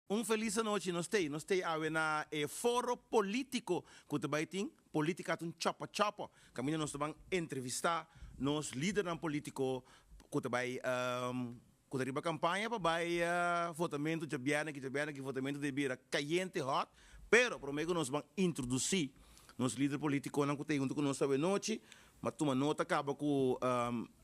Un felis anochi nos tei. Nos tei awe na e foro politico cu ta bay tin Politica ta un chopa chopa. Caminda nos ta ban entrevista nos lidernan politico cu ta bay cu ta riba campaña pa bay votamento djabierne ki djabierne ki votamento debe bira cayente hot. Pero prome cu nos ban introduci nos lider politiconan cu ta hunto cu nos awe nochi, M'a tuma nota kaba ku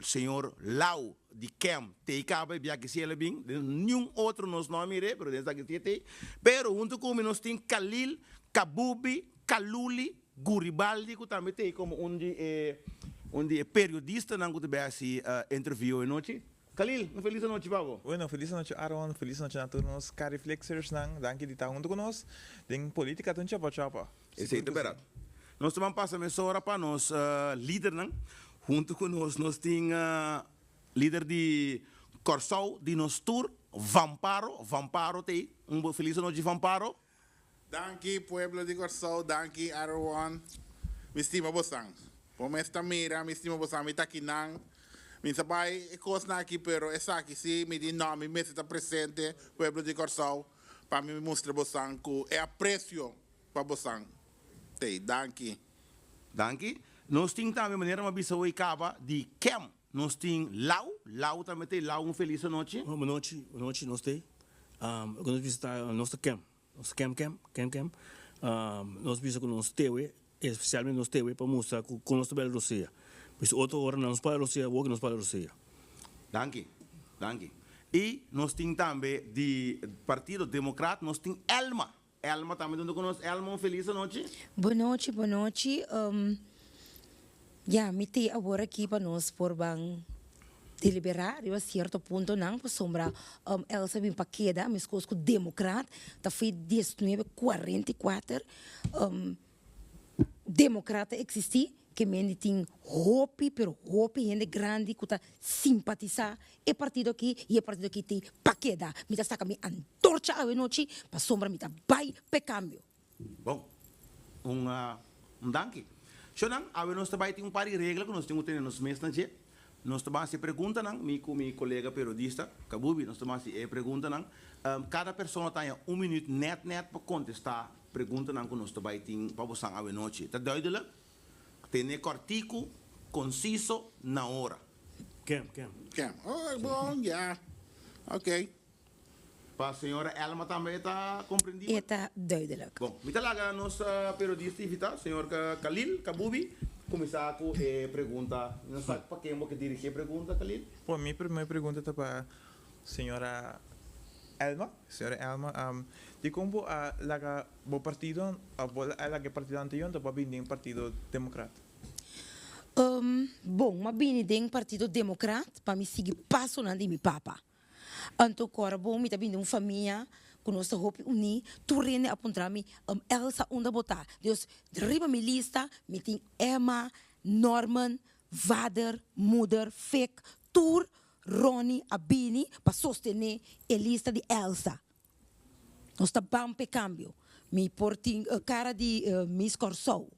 señor Lau di Kem tei kaba e biaha si el a bin, den niun otro nos no a mir'é, pero den esaki si e tei. Pero huntu ku mi nos tin Kalil, Kabubi, Kaluli, Guribaldi ku tambe tei komo un di e un di e periodistanan ku ta bai hasi interview e nochi. Kalil, un felis anochi pa bo. Bueno, felis anochi Aaron, felis anochi na tur nos Cariflixersnan. Danki di ta huntu ku nos den Politica ta un Chapa Chapa. Esei ta bèrdat. Nos ta ban pasa mesora pa nos lidernan. Huntu ku nos, nos tin lider di Kòrsou di nos tur, Vamparo. Vamparo ta ei. Un felis anochi Vamparo. Danki pueblo di Kòrsou, danki Arowon. Mi stima bosan. Bo mes ta mira, mi stima bosan, mi ta akinan. Mi sa bai e kosnan aki, pero esaki si mi di no, mi mester ta presente, pueblo di Kòrsou, pa mi mustra bosan ku e apresio pa bosan tei. Danki. Danki. Nos tin tambe manera mi a bisa hoy caba di Kem. Nos tin Lau. Lau tambe tei. Lau un feliz anochi. Bon nochi, bon nochi nos tei. Loke nos bisa ta nos ta Kem. Nos ta Kem Kem, Kem Kem. Nos bisa ku nos tewe, espesialmente nos tewe pa mustra ku kon nos ta bel rosea. Bisa otro ora nan nos pala rosea, awor ke nos pala rosea. Danki, danki. I nos tin tambe di Partido Demokrat nos tin Elma. Elma tambe ta hunto ku nos. Elma un felis anochi. Bon nochi, bon nochi. Ya, mi te awor aki pa nos por ban deliberá riba sierto puntonan pasobra Elsa bin pa keda meskos ku Demokrat ta foi diesnuebe kuarenta i kuater. Demokrat ta eksistí, ke mende tin hopi pero hopi hende grandi ku ta simpatisá e partido aki i e partido aki tin pa keda. Mi ta saka mi antorcha awe nochi pasobra mi ta bai pa e kambio. Bon, un un danki. Shownan, awe nos ta bai tin un par di regla ku nos tin ku tene nos mes na dje. Nos ta ban hasi e preguntanan, mi ku mi kolega periodista, Kabubi, nos ta ban hasi e preguntanan. Kada persona ta haña un minüt nèt nèt pa kontestá Preguntanan ku nos ta bai tin pa bosan awenochi ta duidelijk, tene kòrtiku, konsiso, na ora. Kem, kem. Kem. Oh, bon, ya. Oké. Pa señora Elma tambe e ta komprendibel? E ta duidelijk. Bon, mi ta laga nos periodista invitá, señor Khalil Kabubi, kuminsá ku e pregunta. Mi no sa pa ken bo ke dirigí e pregunta, Khalil. Bon, mi primer pregunta ta pa Señora Elma, señora Elma, dikon bo a laga bo partido, of bo a laga e partido anterior anto bo a bini den partido Demokrat? Bon, mi a bini den partido Demokrat pa mi sigui pasonan di mi papa. Anto kora bon mi ta bini den un famia ku nos ta hopi uní, tur hende a puntra mi, Elsa unda bo ta? Dus riba mi lista mi tin Emma, Norman, Vader, Moeder, Fik, tur Ronnie a bini pa sostené e lista di Elsa. Nos ta ban p'e kambio. Mi por tin kara di Miss Kòrsou,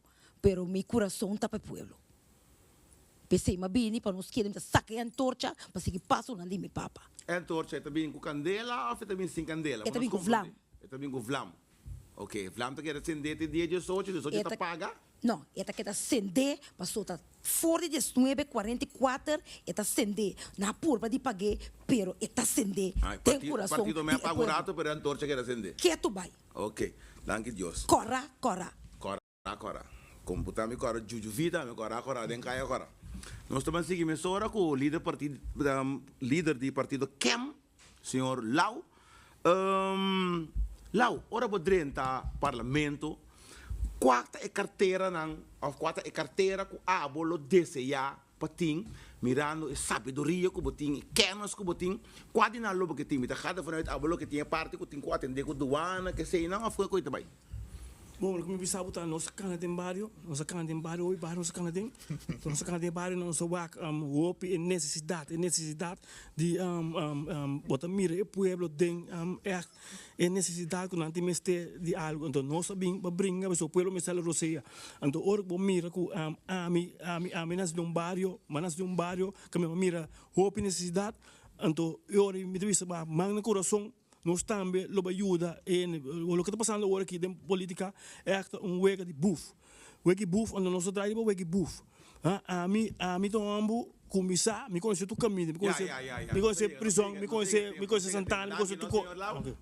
pero mi kurason ta pa e pueblo. P'esei m'a bini pa nos keda, mi ta saka e antorcha pa sigui pasonan di mi papa. E antorcha e ta bin ku kandela òf e ta bin sin kandela? E ta bin ku vlam. E ta bin ku vlam. Oke, vlam ta keda sendé te dia diesocho, diesocho ta paga? No, e ta keda sendé, pasobra ta for di diesnuebe kuarenta i kuater e ta sendé. Nan a purba di pag'é, pero e ta sendé den kurason di e Partido mei a paga un pueblo. rato, pero e antorcha keda sendé. Ketu bai. Oke, danki Dios. Kòrá, kòrá. Kòrá, kòrá. Komputa mi kòrá juju vida, mi kòrá, kòrá den kaya kòrá. Nos ta ban sigui mesora ku lider parti, lider di partido kem. Señor Lau, Lau, ora bo drenta Parlamento, kua ta e karteranan òf kua ta e kartera ku abo lo deseá pa tin, mirando e sabiduria ku bo tin, e kènis ku bo tin, kua di nan lo bo ke tin? Mi ta gada vanuit abo lo ke tin e parti ku tin ku atendé ku duana, keseinan òf kua ta bai? Bon, loke mi bisa bo ta nos a kana den bario, nos a kana den bario, hopi bario nos a kana den, nos a kana den bario nos a wak hopi e nesesidat, e nesesidat di bo ta mira e pueblo den ègt e nesesidat ku nan tin mester di algu, anto nos a bin pa bringa pasobra e pueblo mester la rosea, anto ora ku bo mira ku ami, ami, ami nasi den un bario, mi a nasi den un bario kaminda mi a mira hopi nesesidat, anto e ora mi ta bisa man na kurason. Nos tambe lo bai yuda e hende. Loke ta pasando awor aki den politica echt ta un wega di buf. Wega di buf, anto nos ta traha riba wega di buf. Ami, ami ta un homber ku mi sa, mi konosé tur kaminda, mi konosé, mi konosé prison, mi konosé, mi konosé Santana, mi konosé tur ko.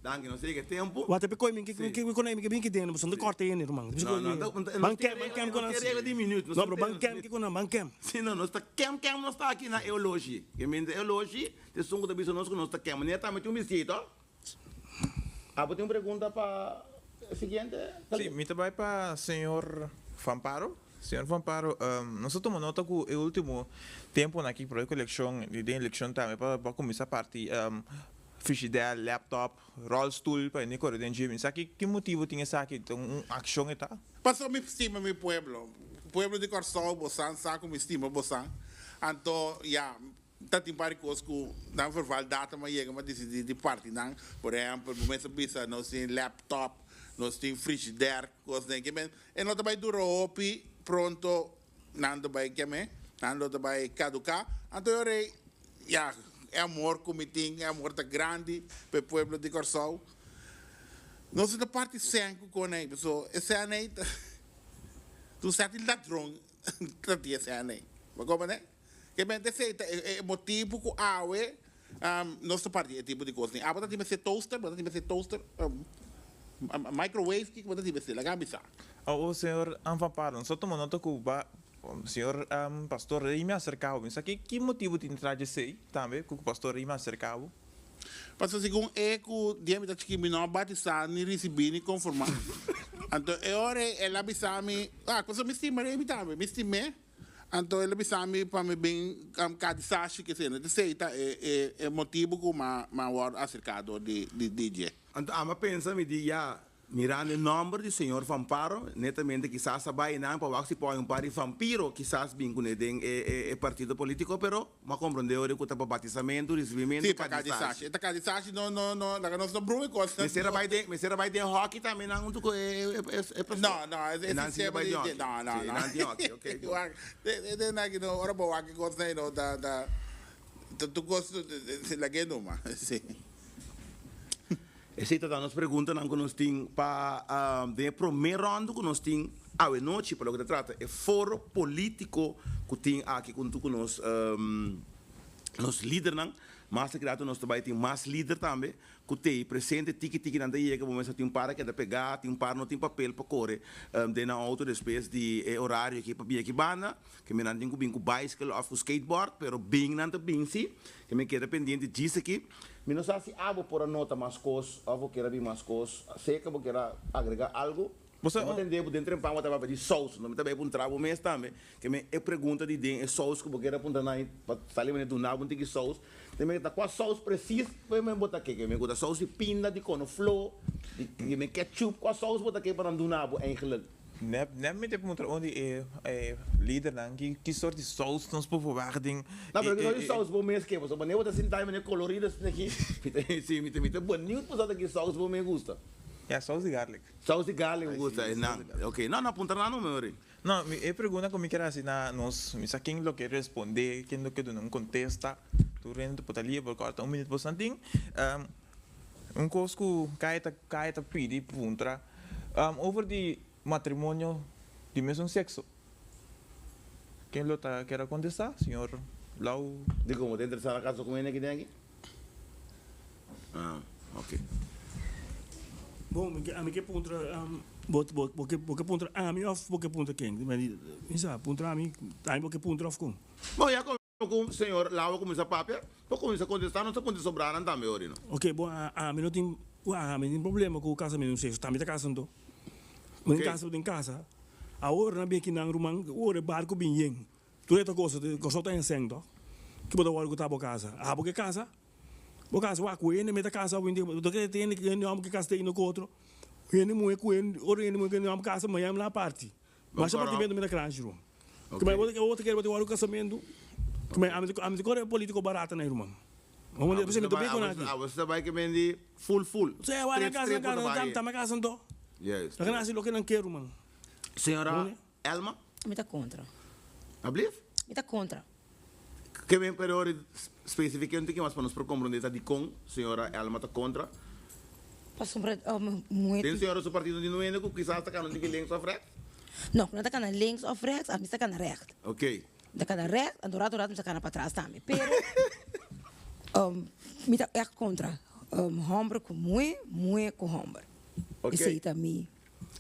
Danki, nos yega e tempu. Wata pe koe mi, mi konosé, mi ke bin ki den, pasobra no ta kòrta hende, ruman. No, no, no, Ban kem, ban kem ku nan. No, pero ban kem ke ku nan, ban kem. Si no, nos ta kem kem nos ta aki na e oloshi. Ke mientras e oloshi, ta esun ku ta bisa nos ku nos ta kem. Manera tambe tin un bisito. Abo tin un pregunta pa e siguiente? Si, mi ta bai pa señor Van Paro. Señor Van Paro, nos a tuma nota ku e ultimo temponan aki pro e kolekshon di den elekshon tambe pa pa kuminsá parti frishider, laptop, rolstoel pa hende kore den dje. Mi sa ki ki motibu tin esaki? Ta un akshon e ta? Pasobra mi stima mi pueblo. Pueblo di Kòrsou, bosan sa ku mi stima bosan. Anto, ya, Ta tin par di kos ku nan verval datum a yega ma disidí di parti nan. Por ehèmpel, bo mes a bisa nos tin laptop, nos tin frishider, kos den ke men. E no ta bai dura hopi, pronto nan ta bai keme, nan lo ta bai kaduká. Anto e ora ei, ya, e amor ku mi tin, e amor ta grandi pa e pueblo di Kòrsou. Nos no ta parti sèn ku kon ei, pasobra e sèn ei ta un sèt di ladron ta tin e sèn ei. Bo komprendé? Ke mente esei ta e motibu ku awe nos ta parti e tipo di kos ni. Abo ta tin mester toaster, bo ta tin mester toaster, microwave, kiko bo ta tin mester? Laga mi sa. Awo señor Anfaparo, nos a tuma nota ku ba señor pastor Remy a aserka bo. Mi sa ki ki motibu tin detrás di esei tambe ku pastor Remy a aserka bo? Pasobra segun e ku dia mi ta chikí mi no a batisá ni risibí ni konformá. Anto e ora ei el a bisa mi, ah, pasobra mi stima Remy tambe, mi stim'é. Anto el a bisa mi pa mi bin kadisashi kesena. Esei ta e motibu ku m'a wòrdu aserká dor di dje. Anto ami a pensa, mi di, Ya, mirando e nòmber di señor Vamparo, netamente kisas a bai nan pa wak si por hay un par di vampiro kisas bin kuné den e partido polítiko, pero m'a komprondé ora ku ta pa batisamentu, risibimentu, Sí, pa kadisashi. E ta kadisashi, no, no, no, laga nos no brui kos. Mester a bai den, mester a bai den hockey tambe nan huntu ku e, e, e pastor? No, no, e E nan sí ta sistema bai di, den di, hockey. no, no, Sí, e no. nan tin hockey, ok, bon. Wak, e, e, nan aki no, ora bo wak e kosnan ei no, ta, ta, ta tur kos, lag'é numa, sí. Esei ta ta nos preguntanan ku nos tin pa den e promé ròndu ku nos tin awe nochi pa loke ta trata e foro polítiko ku tin aki kuntu ku nos nos lidernan. Mas ta keda nos ta bai tin mas lider tambe ku t'ei presente tiki tiki nan ta yega bo mester tin un par a keda pegá tin un par no tin papel pa kore den nan outo despues di e orario aki pa bia aki banda ke mi nan tin ku bin ku baiskel òf ku skateboard pero bin nan ta bin si ke mi keda pendiente djis aki. Mi no sa si abo por a nota mas kos òf bo kier a bin mas kos seka bo kier a agrega algu. Bo sa Mi tende bo den trempan bo ta papia di sous, no mi ta bay puntra bo mes tambe, ke mi e pregunta di den e sous ku bo kier a puntra nan pa sali manera duna bo un tiki sous, te mi ta kua sous presis ku mi bo ta ke, ke mi ku ta sous di pinda, di konofló, di ke mi ketchup, kua sous bo ta ke pa nan duna bo eigenlijk? Nèt nèt mi ta puntra un di e e lidernan ki ki sort di sous nos por verwacht den No, pero e ki sort di e sous bo mes ke, pasobra manera bo ta sinta manera kolorido asina aki, mi ta si mi ta mi ta beniut pa sa ta ki sous bo mes gusta. Ya, sous di garlic. Saus di garlic bo gusta e nan. Ok, no, no, puntra nan no mi ori. No, mi e pregunta ku mi kier hasi na nos, mi sa ken lo ke responde, ken lo ke duna un kontesta, tur hende por ta liber kòrta un minüt boso nan tin. Un kos ku Kaya ta Kaya ta pidi puntra over di matrimonio di mesun sekso. Ken lo ta kier a kontestá, señor Lau? Dikon bo ta interesá na kasa ku hende aki den aki? Ah, ok. Bon, mi ke, ami ke puntra, bo, bo, bo ke, bo ke puntra ami of bo ke puntra ken? Mi sa, puntra ami, ami bo ke puntra of kon? Bon, ya como cu señor Lau a cuminsa papia, bo cuminsa contesta, nos ta puntra sobranan tambe ori, no? Ok, bon, ami no tin, ami no tin problema cu casamento sexo, tambe ta casa anto. Bo tin casa, bo tin casa. Awor nan bin aki nan ruman, ora e barco bin yen. Tur e ta gosa, Kòrsou ta ensèn tòg? Ki bo ta wòrdu ku ta bo kasa? Abo ke kasa? Bo kasa wak ku hende meta kasa awinti, bo ta kere tende ku hende hòmber ke kasa ta ino ku otro. Hende muhé ku hende, otro hende muhé ku hende hòmber kasa, mañana mi la parti. Masha partimentu mi ta kranshi rum. Ku mai bo ta kere bo ta wòrdu ku kasamentu? Ku mai ami ami ta kore polítiko barata na e ruman. Abo ta bai abo ta bai ke mendi ful ful. Se wak na kasa na kasa, ta mi kasa anto. Juist. Nan a hasi loke nan ke ruman. Señora Elma? Mi ta kontra. Ablief? Mi ta kontra. Ke men pero ora specifike un tiki mas pa nos por komprende ta dikon señora Elma ta kontra. Pasobra muhe Den señora su partido di nuende ku kisas ta kana un tiki links of rechts? No, ku no ta kana links of rechts, ami sa kana recht. Ok. Mi ta kana recht, anto rato rato mi sa kana patras tambe. Pero mi ta echt kontra homber ku muhe, muhe ku homber. Ok. Esei ta mi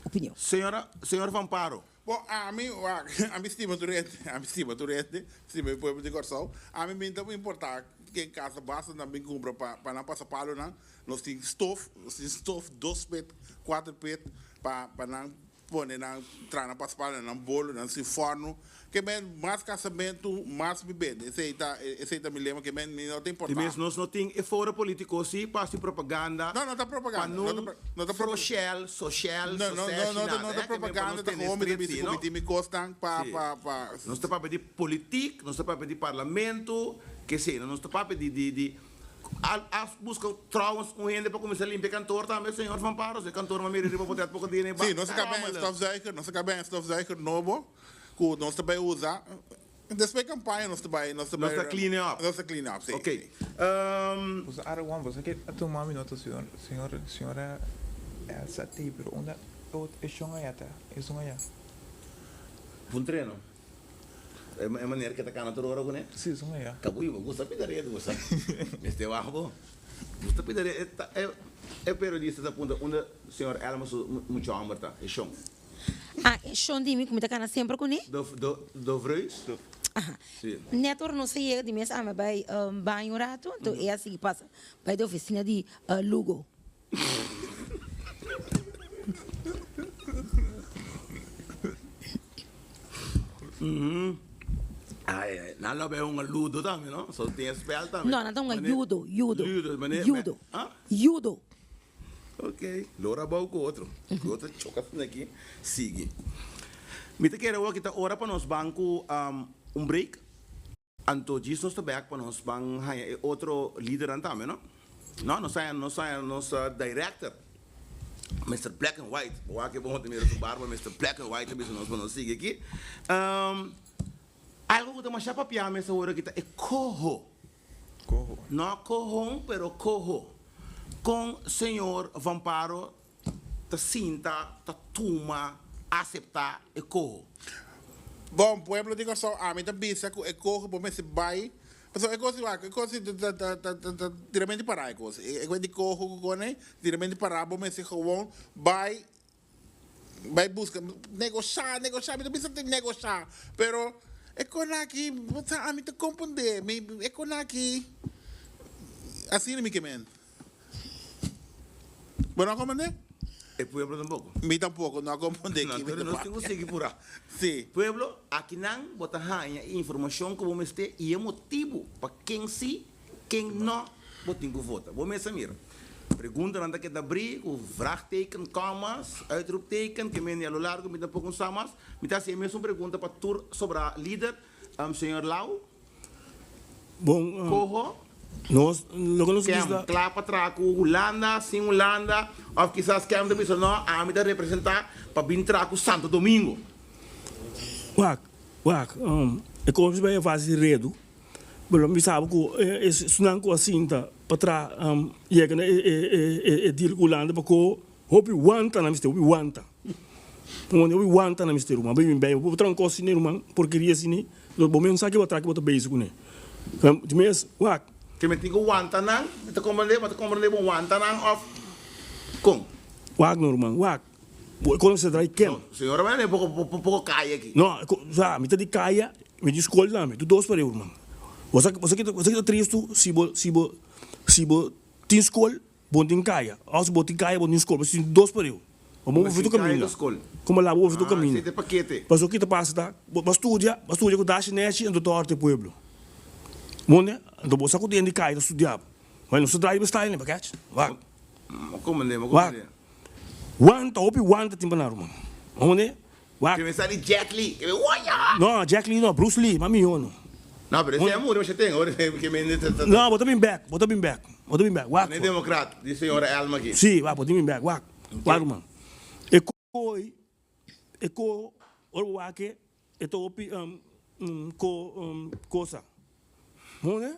opinion. Señora, señor Van Paro. Bon, ami, wak, ami stima tur hende, ami stima tur hende, stima e pueblo di Kòrsou. Ami mi ta importá ken kasa basta nan bin kumpra pa pa nan pasa palonan. Nos tin stof, nos tin stof dos pet, kuater pet pa pa nan pone nan traha nan pasa palo, nan bolo, nan sin fòrnu. Ke men mas kasamentu, mas mi bende. Esei ta, esei ta mi lema, ke men mi no ta importá. Di mes nos no tin e foro politico si pa haci propaganda No, no ta propaganda. pa No ta, nun no ta propa- froshel, soshel, No, no, soseshi no, no ta, nada no ta eh, ke men pa propaganda, nos ta tene gewoon mi ta street bisa si ku no. mi tin mi kosnan pa, Si. pa, pa. Nos ta papia di politik, nos ta papia di parlamento, ke esei no, nos ta papia di, di, di a, a buska trouwens un hende pa kuminsa limpia e kantoor tambe, señor Van Paros, e kantoor m'a mira riba potret poko dia na e Si, bak, nos a kaba en rommelig. stofzuiger, nos a kaba en stofzuiger nobo ku nos ta bai usa. Despues kampaña nos ta bai, nos ta Nos bai, ta clean up. nos ta clean up, si. Ok. Ehm. Boso ara wan, boso ke a tuma mi nota señor, señor, señora Elsa T, pero unda e shon aya ta, esun aya? Pun treno. E manera ke ta kana tur ora kuné? Si, esun aya. Kabuy, bo gusta pida redu bo sa. Mester wak bo. Gusta pida redu. E ta, e, e periodista ta puntra unda señor Elma su mucha homber ta, e shon. Ah, e shon di mi ku mi ta kana semper kuné? Do, do, Dovreus? Aha. Si. Net ora nos a yega di mes ami a bai baño un rato, anto e a sigui pasa bai di ofisina di Lugo. Ai, ai, nan lo bai hunga ludo tambe, no? So tin e spel tambe. No, nan ta hunga judo, judo. Ludo, mane, Judo. Ah? Judo. Ok, lora abou ku otro. Ku otro choka asina aki, sigui. Mi ta kere awor ki ta ora pa nos ban ku un break. Anto djis nos ta bek pa nos ban haña e otro lidernan tambe, no? No, nos haña, nos haña nos director, Mister Black and White. Bo wak e bon ta mira su barba, Mister Black and White ta bisa nos pa nos sigui aki. Algo ku ta masha papia mes awor aki ta e koho. Koho. No kohon, pero koho. Kon señor Van Paro ta sinta, ta tuma, aseptá e koho? Bon, pueblo di Kòrsou, ami ta bisa ku e koho bo mester bai, pasobra e kos di wak, e kos di ta ta ta ta ta tiramente pará e kos. E kos di koho ku kone, tiramente pará, bo mester gewoon bai, bai buska, negoshá, negoshá, mi ta bisa tin negoshá, pero e kon aki, bo sa, ami ta kompondé, mi, e kon aki, asina mi ke men. Bo no a kompondé? E pueblo tampoko. Mi tampoko no a kompondé No, ki mi pero ta nos tin papia. ku sigui purá. Sí. Pueblo, akinan bo ta haña e informashon ku bo mester i e motibu pa ken sí, ken no bo tin ku vota. Bo mes a mira. Preguntanan ta keda abrí ku vraagteken, kòmas, uitroepteken, ke mende a lo largo mi tampoko no sa mas. Mi ta hasi e mesun pregunta pa tur sobrá lider. Señor Lau. Bon, Koho. Nos, loke nos Kem bisa. kla pa traha ku Hulanda, sin Hulanda, òf kisas kem ta bisa no, ami ta representá pa bin traha ku Santo Domingo. Wak, wak, e kos bai a fasi redu, pero mi bisa bo ku esunnan ku a sinta pa traha yega na e deal ku Hulanda pa koho hopi wanta nan mester, hopi wanta. Hopi wanta nan mester ruman, bai bin bai, bo traha un kos asina ruman, porkeria asina, bo mes no sa ke bo a traha ke bo ta bezig kuné. Di mes, wak. Ke mi tin ku wanta nan? Mi ta komprendé, bo ta komprendé bo wanta nan òf kon? Wak no ruman, wak. Bo e kono se drai ken? No, señora Mene, poko poko kaya aki. No, sa, mi ta di kaya, mi di skol tambe, tur dos pareu ruman. Bo sa, bo sa ki ta, bo sa ki ta tristu si bo, si bo, si bo tin skol, bo no tin kaya. Òf si bo tin kaya, bo no tin skol, bo tin dos pareu. Bo bo Bo tu tin kaya kaminda. ku skol. Komo la bo tu Ah, kaminda. esei ta e pakete. Pasobra ki ta pasa ta, bo bo studia, bo studia ku dashi nechi, anto ta hòrta e pueblo. Wonde? Anto bo sa ku den di kaya ta studia. Ma nos ta drai bo style ne, bakèch. Wak. Bo komprendé, bo Wak. komprendé. Wanta, hopi wanta tin pa nan ruman. Wonde? Wak. Ke mi sa di Jet Li. Ke mi woya! No, Jet Li no, Bruce Lee, ma mihó no. No, pero esei a muri masha ten. Ora ke mi ta ta. No, bo ta bin bek, bo ta bin bek, bo ta bin bek. Wak. Ne demokrat, di señora Elma aki. Si, wak, bo tin bin bek, wak. Wak ruman. E koi, e ko, ora bo wak e, e ta hopi ko kosa. Wonde?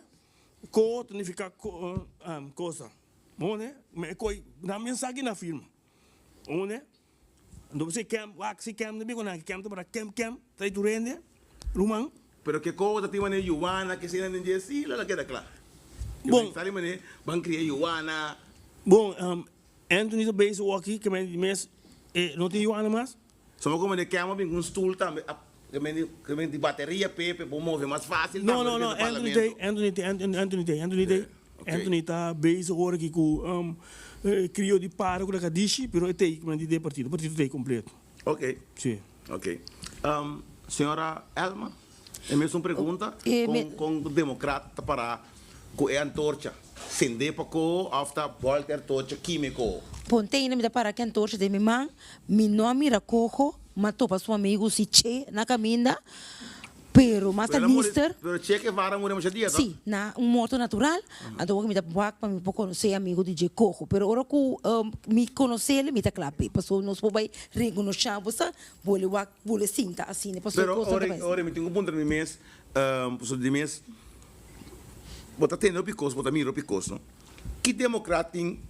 Ko ta nifiká ko kosa. Bon, me koi na mensahe na firma. Bon, Ando si kem, wak si kem de bigo na kem te para kem kem, trai tu rende, ruman. Pero ke ko ta tin mane yuana ke sina den dje si la keda kla. Bon. Sali mane ban kria yuana. Bon, Anthony ta bezig aki, ke men mes, no tin yuana mas. Somo como de kema bin un stoel tambe, ke men di bateria pepe, bo move mas fácil. No, no, no, Anthony te, Anthony te, Anthony, Anthony te, Anthony te. Anthony ta bezig ora aki ku crio di para ku la kadishi, pero e tei, men di de partido, partido tei completo. Ok. Si. Ok. Señora Elma, e mesun pregunta, con con democrat ta para cu e antorcha? Sende pa ko of ta volta e antorcha quimico? Ponte ainda mi ta para cu e antorcha den mi man, mi no a mira coho, ma topa su amigo si Che na caminda, pero mas ta lister. Pero Che Guevara muri masha dia, to? Si, na un morto natural, anto ora mi ta wak pa mi por conoce e amigo di dje coho, pero ora cu mi conocele mi ta cla p'e, pasobra nos por bay reconocia bo sa, bole wak, bole sinta asina, pasobra Pero cos nan ta bay asina. ora mi tin cu puntra mi mes, pasobra di mes bo ta tende hopi cos, bo ta mira hopi cos, no? Ki democrat tin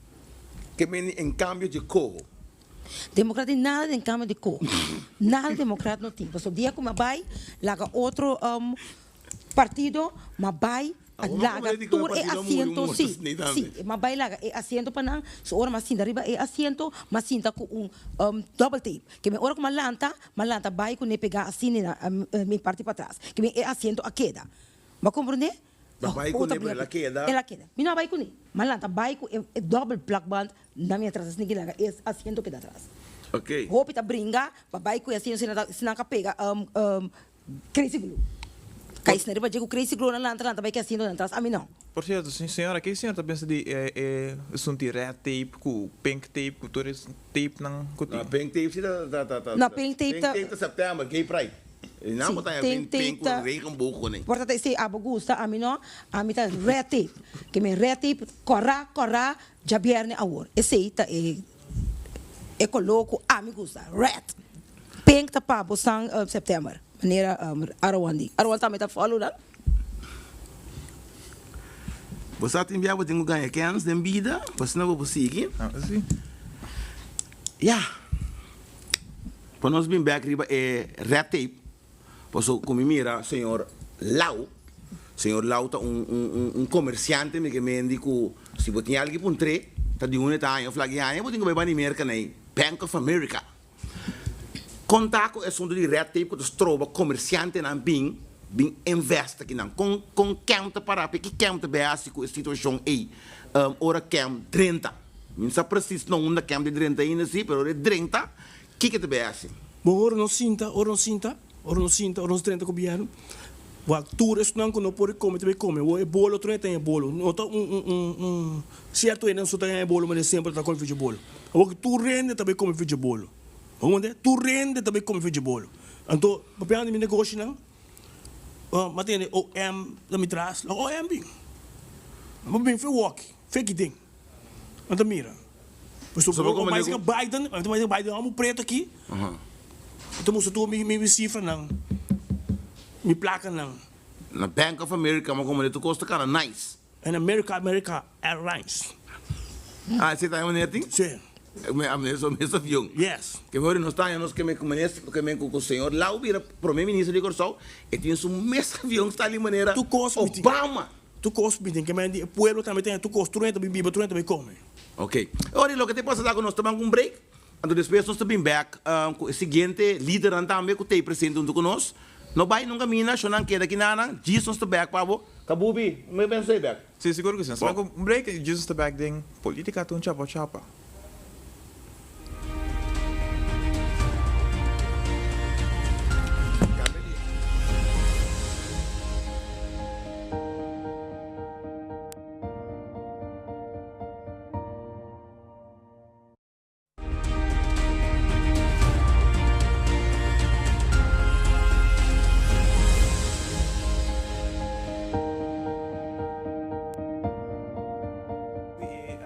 ke meni en cambio dje coho? Democrat tin nada den cambio di coho. Nada democrat no tin. Pasobra dia cu mi a bay laga otro partido, mi a bay a laga tur e asiento, si, si, mi a bay laga e asiento pa nan, so ora mi a sinta riba e asiento, mi a sinta cu un double tape. Ke mi ora cu mi a lanta, mi a lanta bay cu ne pega asina na mi parti patras. Ke mi e asiento a keda. Bo a comprende? Bo a bay cu ne pero el a keda. El a keda. Mi no a bay cu ne. Mi a lanta bay cu e double plakband na mi atras asina ki laga e asiento keda atras. Ok. Hopi ta bringa pa bay cu e asiento si nan ka pega crazy glue. Kai sna riba dje cu crazy glue nan lanta lanta bay cu e asiento nan atras. Ami no. Por cierto, señora, ke señor ta pensa di e asuntu di red tape cu pink tape cu tur e tape nan cu tin? No, pink tape si ta ta ta No, pink tape ta. Pink tape ta september, gay pride. Si, pink tape ta. Por ta esei abo gusta, ami no, ami ta red tape. Ke men red tape kòrá kòrá djabièrnè awor. Esei ta e e koló ku ami gusta, red. Pink ta pa bo san september, manera Arowan di. Arowan tambe ta follow nan. Bo sa tin bia bo tin ku gaña kèns den bida pa asina bo por sigui. Ya. Pa nos bin bek riba e red tape, paso ku mi mira señor Lau, señor Lau ta un un un komersiante mi ke mendi ku si bo tin algu puntr'é ta di unda e ta haña of lag'i haña bo tin ku bai bani Merka na e Bank of America. Kon ta ku e asuntu di red tape ku ta stroba komersiantenan bin bin invest akinan? Kon kon Kem ta para p'e? Ki Kem ta bai hasi ku e situashon ei ora Kem drenta? Mi no sa presis na unda Kem ta drenta ainda si, pero ora e drenta Kiko ta bay hasi? Bo ora nos sinta, ora nos sinta, ora nos sinta, ora nos drenta gobièrnu, wak tur esnan ku no por e kome ta bay kome. Wou e bolo otro hende ta haña e bolo. No ta un un un un sierto hende so ta haña e bolo manera semper ta kome fidje bolo. Awor ku tur hende ta bay kome fidje bolo. Bo wende? Tur hende ta bay kome fidje bolo. Anto papiando di mi negoshinan, mi a tende OM ta mi tras, lo OM bin. Bo bin fe woki, fe kiten. Nan ta mira. Pasobra Pasobra o como mais nego- que Biden, a mais que Biden homo preto aqui. Então mostra tu mi mi cifra nan. Mi placa nan. Na Bank of America, ma como tu costa cara nice. En America, America Airlines. Ah, ese ta meneer tin? Sí. Me a meneer so mes avion. Yes. Ke me nos ta nos ke me meneer ke me ku señor Lau bira prome ministro di Kòrsou, e tin su mes avion sta li manera Tu kos mi tin. Obama. Tur kos mi tin ke men di e pueblo tambe ten tur kos, tur hende ta bin biba, tur hende ta bin kome. Ok. Ora loke ta pasa ta ku nos ta ban ku un break, anto despues nos ta bin bek ku e siguiente lidernan tambe ku ta ei presente huntu ku nos. No bai nunka mina, shownan keda aki nanan, djis nos ta bek pa bo. Kabubi, mi pensa ei bek. Si, sigur ku si. Nos ta ban ku un break i djis nos ta bek den Politica ta un chapa chapa. Di e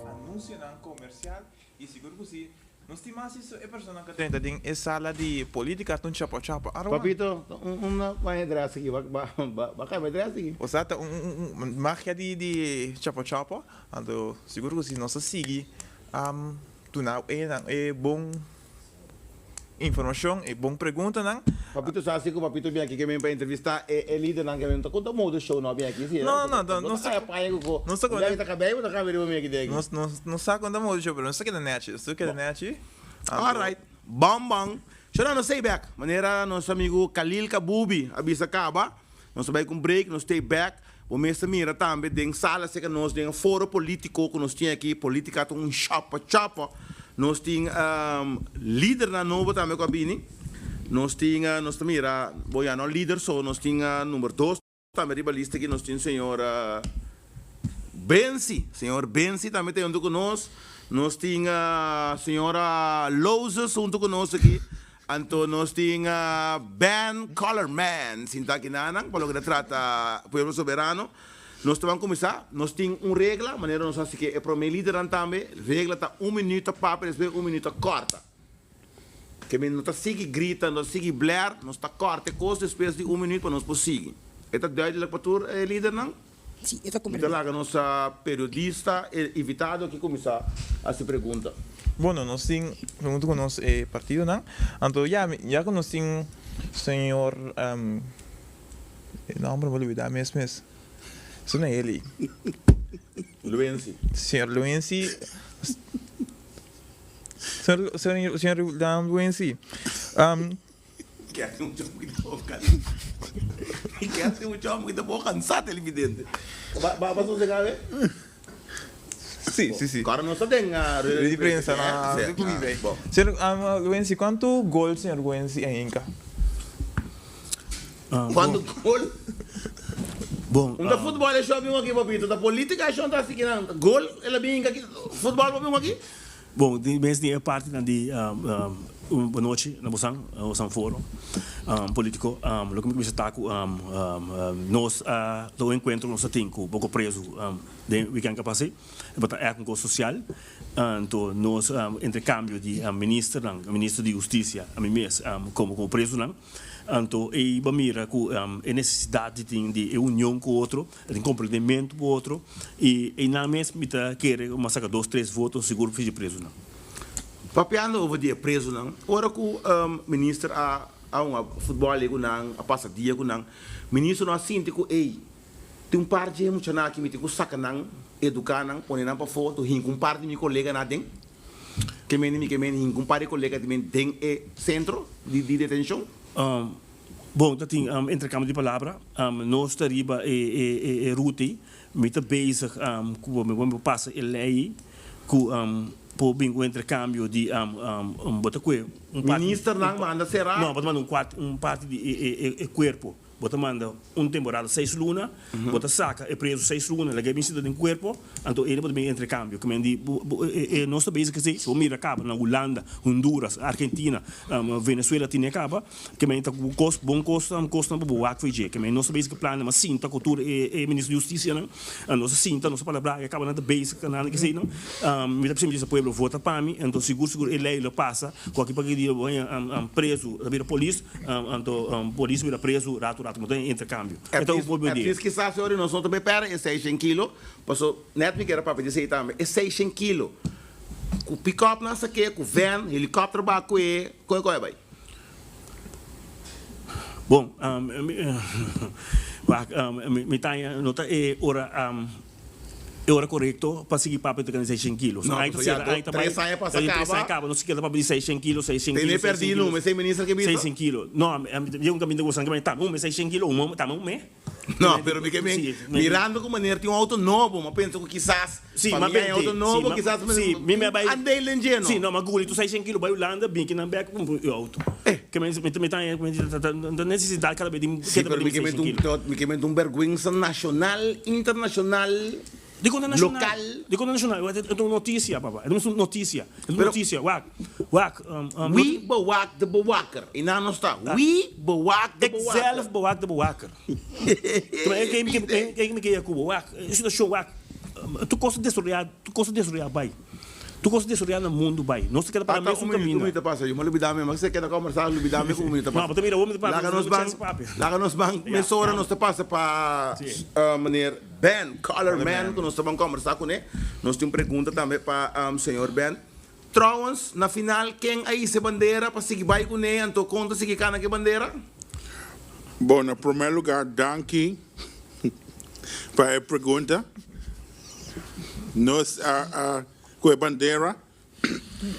anuncionan comercial y sigur cu si. Nos tin mas si e persona ka drenta den e sala di politica ta un chapa chapa. Arwan. Papito, un na baña dress aki, ba ba ba cambia dress aki. Osea ta un un magia di di chapa chapa, anto sigur ku si nos a sigui duna e nan e bon informacion e bon preguntanan. Papito sa si cu Papito bin aki ke men pa entrevista e e lidernan ke men ta conta modo show no bin aki si No no no no ta caya paña cu co nos ta un biaha ta cabey bo ta cambia riba mi aki den aki. Nos nos nos sa conta modo show pero nos ta keda nechi nos ta keda nechi anto. Alright bon bon shona nos stay back manera nos amigo Kalil Kabubi a bisa caba nos ta bay cu un break nos stay back bo mes ta mira tambe den sala cerca nos den e foro politico cu nos tin aki politica ta un chapa chapa nos tin lidernan nobo tambe cu a bini nos tin nos ta mira bo ya no lider so nos tin number dos tambe riba lista aki nos tin señor Bensi señor Bensi tambe ta hunto cu nos nos tin señora Lozes hunto cu nos aki. Anto nos tin Ben Colorman sinta aki nanan pa loke ta trata Pueblo Soberano. Nos ta ban kuminsá. Nos tin un regla, manera nos hasi ke e promé lidernan tambe. Regla ta un minuut ta papia, despues un minuut ta kòrta. Ke men no ta sigui grita, no ta sigui blèr, nos ta kòrta e kos despues di un minuut pa nos por sigui. E ta duidelijk pa tur e lidernan? Sí, e ta Mi ta komprendé. laga nos periodista e invitado aki kuminsá hasi pregunta. Bueno, nos tin pregunta ku nos e partidonan. Anto ya, ya ku nos tin señor e nomber mi a olbida mes mes. Su na Eli. Luensi. Señor Luensi. Señor, señor, señor Luensi. Ke hasi un chòm ki ta bo kansa. Ke hasi un chòm ki ta bo kansa televidente. Ba ba sosegá be? Sí, sí, sí. Kòrda nos ta den rueda di prensa na Bo. Señor Wensi, kuantu gol señor Wensi a hinka? Kuantu gol? Bon. Un ta futbòl e shò bin aki papito, ta polítika e shò ta hasi kinan. Gol el a bin hinka aki, futbòl bo bin aki? Bon, di mes di e partinan di un bonochi na bosan, bosan foro politico, loke mi cuminsa ta cu nos a ta un encuentro cu nos a tin cu poco preso den weekend cu a pasa, tabata echt un cos social, anto nos intercambio di ministernan, minister di husticia, ami mes como como presonan, anto ey bo a mira cu e necesidad di tin di e union cu otro. Ta tin komprendementu ku otro i einan mes mi ta kere ku mi a saka dos tres voto sigur pa e prezunan. Papiando over di e prezunan, ora ku minister a a hunga futbòl ei ku nan, a pasa dia ku nan, minister no a sinti ku ei tin un par dje muchanan aki mi tin ku saka nan, eduká nan, pone nan pafó, anto hinka un par di mi koleganan aden? Ke mende mi ke mende hinka un par di kolega di mi den e sentro di detenshon? Bon, ta tin intercambio di palabra. Nos ta riba e ruta ei. Mi ta bezig cu mi por pasa e ley ei cu por bin un intercambio di bo ta cue un parti. Ministernan manda sera? No, bo ta manda un parti di e cuerpo. Bo ta manda un temporada seis luna, bo ta saca e preso seis luna, laga e bin sinta den cuerpo, anto ene bo ta bin intercambio. Ke men di nos ta bezig esei, si bo mira caba na Hulanda, Honduras, Argentina, Venezuela tine caba. Ke men ta ku kos bon kos kosnan pa bo wak for dje. Ke men nos ta bezig ku plannan mas sinta ku tur e minister di hustisianan. Nos a sinta, nos a palabrá i a kaba nan ta bezig ku nan keseinan. Mi ta bisa pueblo vota pa mi, anto sigur sigur e lei lo pasa ku aki pa ki dia bo haña prezu ta bira polis, anto polis bira prezu ratu ratu. Bo ta haña interkambio. E ta un bon At idea. least kisas ora nos no ta bay pèrdè e seishen kilo, paso nèt mi kier a papia di esei tambe, e seishen kilo ku pikòp nan sak'é, ku vèn, helikòpter ba ku'é, koe koe a bay? Bon, wak, mi ta haña no ta e ora, e ora korekto pa sigui papia tokante seishen kilo. No, Ai ta pasobra ya sera, ai ta bai, tres aña pasa tres aña kaba. kaba, no sikiera ta papia di seishen kilo, seishen Tene kilo, seishen pèrdí kilo, no, mesei minister ke bisa. seishen kilo. No, mi un kaminda ku boso nan ke tamba un mes seishen kilo, un tamba un mes. No, pero mi ke men, mirando ku meneer tin un auto nobo, mi a pensa ku kisas Sí, ma famia haña bente, auto sí, nobo, ma, kisas sí, mi me a bai, andel den dje, no? Sí, no, ma guli tur seishen kilo bai Hulanda, bin kinan bek ku e auto. Eh. Ke men, mi ta, mi ta haña, mi ta, ta, ta nesesidat kada bes di Sí, keda pero di mi ke men seishen un, kilo. mi ke men un bèrgwensa nashonal, internashonal, Di konta nashonal, lokal. di konta nashonal, e ta un notisia, papa, e ta un notisia, e ta un Pero notisia, wak, wak, Wie bewaakt de bewaker? I nan nos ta, Wie bewaakt de Ik bewaker? zelf bewaak de bewaker. Kijk mi ke Jacobo, wak, e situashon wak, tur kos ta desoroyá, tur kos ta desoroyá bai. Tur kos desaroyá na mundu bai. Nos ta keda para Ata mesun un minuut, un kaminda. minuut ta pasa. Yo me lubidá mi, ma si keda kombersá lubidá mi ku un minuut ta No, pasa. bo ta mira, bo ta papia, Laga nos nos no ban, chèns papia. laga nos ban Ya, mesora ya. nos ta pasa pa Sí. meneer Ben, Color Color Man, Man. ku nos ta ban kombersá kuné. Nos tin un pregunta tambe pa señor Ben. Trouwens, na final ken a hisa e bandera pa sigui bai kuné, anto kon ta sigui kana ku e bandera? Bon, na promé lugá danki pa e pregunta. Nos a a ku e bandera,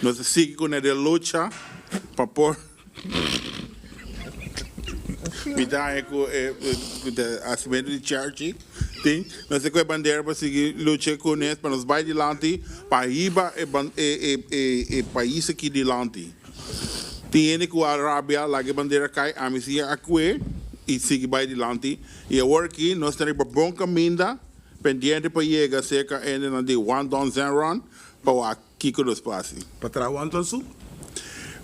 nos a sigui kuné den lucha pa por Mi ta haña ku e hasimentu di chèrchi tin. Nos ta ku e bandera pa sigui lucha ku nes pa nos bai dilanti pa hiba e e pais aki dilanti. Tin hende ku a rabia laga e bandera kai, ami si a kue i sigui bai dilanti. I awor aki nos ta riba bon kaminda pendiente pa yega serka hendenan di One Don Zenron pa wak Kiko nos por hasi? Pa traha wonton soup.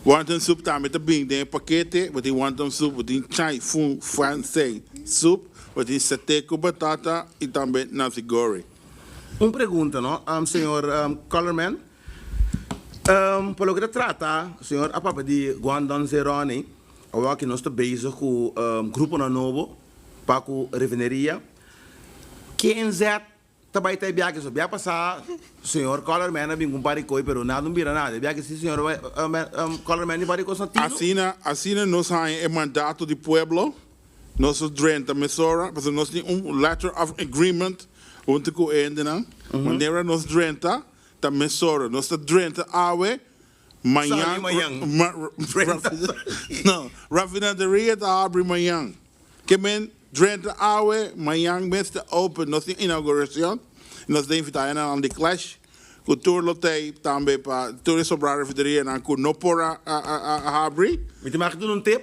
Wonton soup tambe ta bin den e pakete. Bo tin wonton soup, bo tin chai fun fan sei soup, bo tin sate ku batata i tambe nasi goreng. Un pregunta no, señor Colorman. Pa loke ta trata, señor a papia di Guandon Zeroni, awor aki nos ta bezig ku gruponan nobo pa ku refineria. KNZ Ta bai ta e biaha so. Biaha pasá señor Colorman a bin ku un par di koi pero nada no bira nada. E biaha si señor Colorman di par di kos na tino. Asina, asina nos haña e mandato di pueblo, nos a drenta mesora, pasobra nos tin un letter of agreement hunto ku e hendenan. Manera nos drenta ta mesora. Nos ta drenta awe, mañan, Sali mañan. Drenta sali. No, rafinaderia ta habri mañan. Ke men drenta awe, mañan mes ta open. Nos tin inauguracion y nos ta invita hendenan di Clash cu tur lo tey tambe pa tur e sobra refiderianan cu no por a habri. Mi ta mag duna un tip?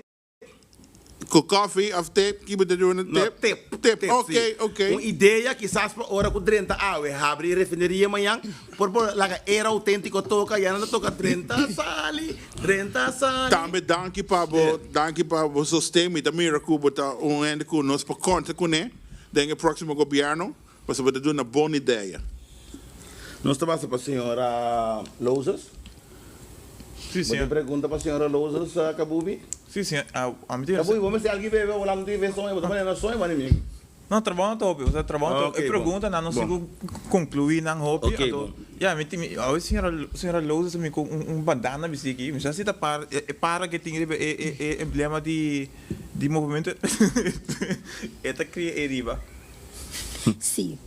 Cu coffee of tip? Ki bo ta duna? No, Tip? tip. Tip, Tip, ok, si. ok. Un idea kisas pa ora cu drenta awe habri e refineria mañan por por laga era autentico toca, ya nan ta toca drenta sali. Drenta sali. Tambe danki pa bo danki pa bo sosten. Mi ta mira ku bo ta un hende ku nos por konta kuné den e próksimo gobièrnu pasobra bo ta duna bon idea. Nos ta basa pa señora Lozes. Sí, Bo tin señor. pregunta pa señora Lozes, Kabubi? Sí, señor. A mi tin. Kabubi, bo mester algi bebe o lanta di ve soño? Bo ta manera soño, mani mi. No, trabou no ta hopi, osea trabou no ta hopi. Ok, E bon. preguntanan no Bon. sigu conclui nan hopi, Ok, anto bon. ya mi tin mi awe señora señora Lozes mi ku un un bandana bisti aki, mi sa si ta par e para ke tin riba e e e emblema di di movimento e ta kria ei riba. Sí.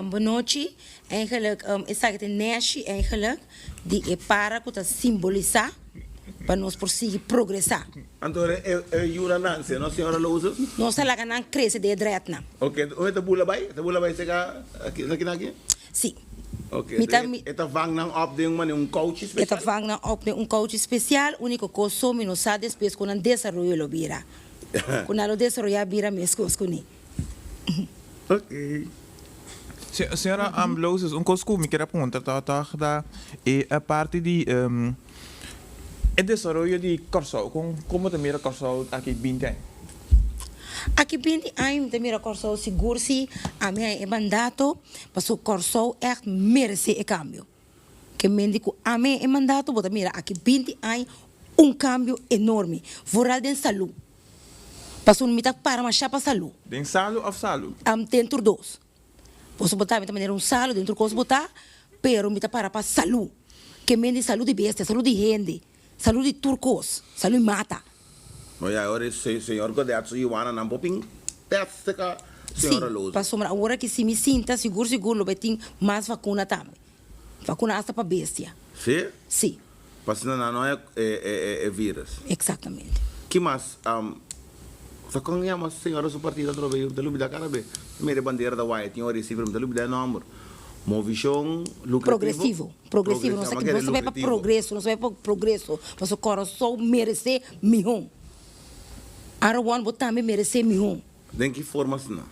Bonochi. Eigenlijk esaki ta e neshi eigenlijk di e para ku ta simbolisá pa nos por sigui progresá. Anto e e yura nan si no señora Lozes? Nos ta laga nan krese den e dretnan. Ok, unda e ta bula bai? E ta bula bai seka aki esaki nan aki? Sí. Ok, Mi ta mi e ta vang nan op den un manera un kouchi E ta spesial? vang nan op den un kouchi spesial, uniko kos so mi no sa despues ku nan desaroyo lo bira. Ku nan lo desaroyá bira meskos kuné. Ok. Señora Lozes, un kos ku mi kier a puntra ta tòg ta e parti di e desaroyo di Kòrsou. Kon kon bo ta mira Kòrsou aki binti aña? Aki binti aña mi ta mira Kòrsou sigur si ami haña e mandato, pasobra Kòrsou ègt meresé e kambio. Ke men di ku ami haña e mandato bo ta mira aki binti aña un kambio enorme, vooral den salú. Pasobra mi ta para mashá pa salú. Den salu òf salu? Am den tur dos. Boso bo ta mi ta manera un salu den tur kos bo ta, pero mi ta para pa salú. Ke men di salú di bestia, salú di hende, salú di tur kos, salú i mata. No ya ora e señor Godet su yuana nan por bin test ka señora Sí, Loza. pasobra awor aki si mi sinta sigur sigur lo bai tin mas vakuna tambe. Vakuna asta pa bestia. Sí? Sí. Pa asina nan no haya e virus. Exactamente. Ki mas? Sa kon yama señora su partido atrobe? Mi ta lubida cada be. Mi mira e bandera ta waya tin ora pero mi ta lubida e nomber. Movishon Lucrativo? Progresivo. Progresivo. Nos ta nos ta bai pa progreso. Nos ta bai pa progreso. Pasobra Kòrsou meresé mihó. Aruba bo tambe meresé mihó. Den ki forma asina?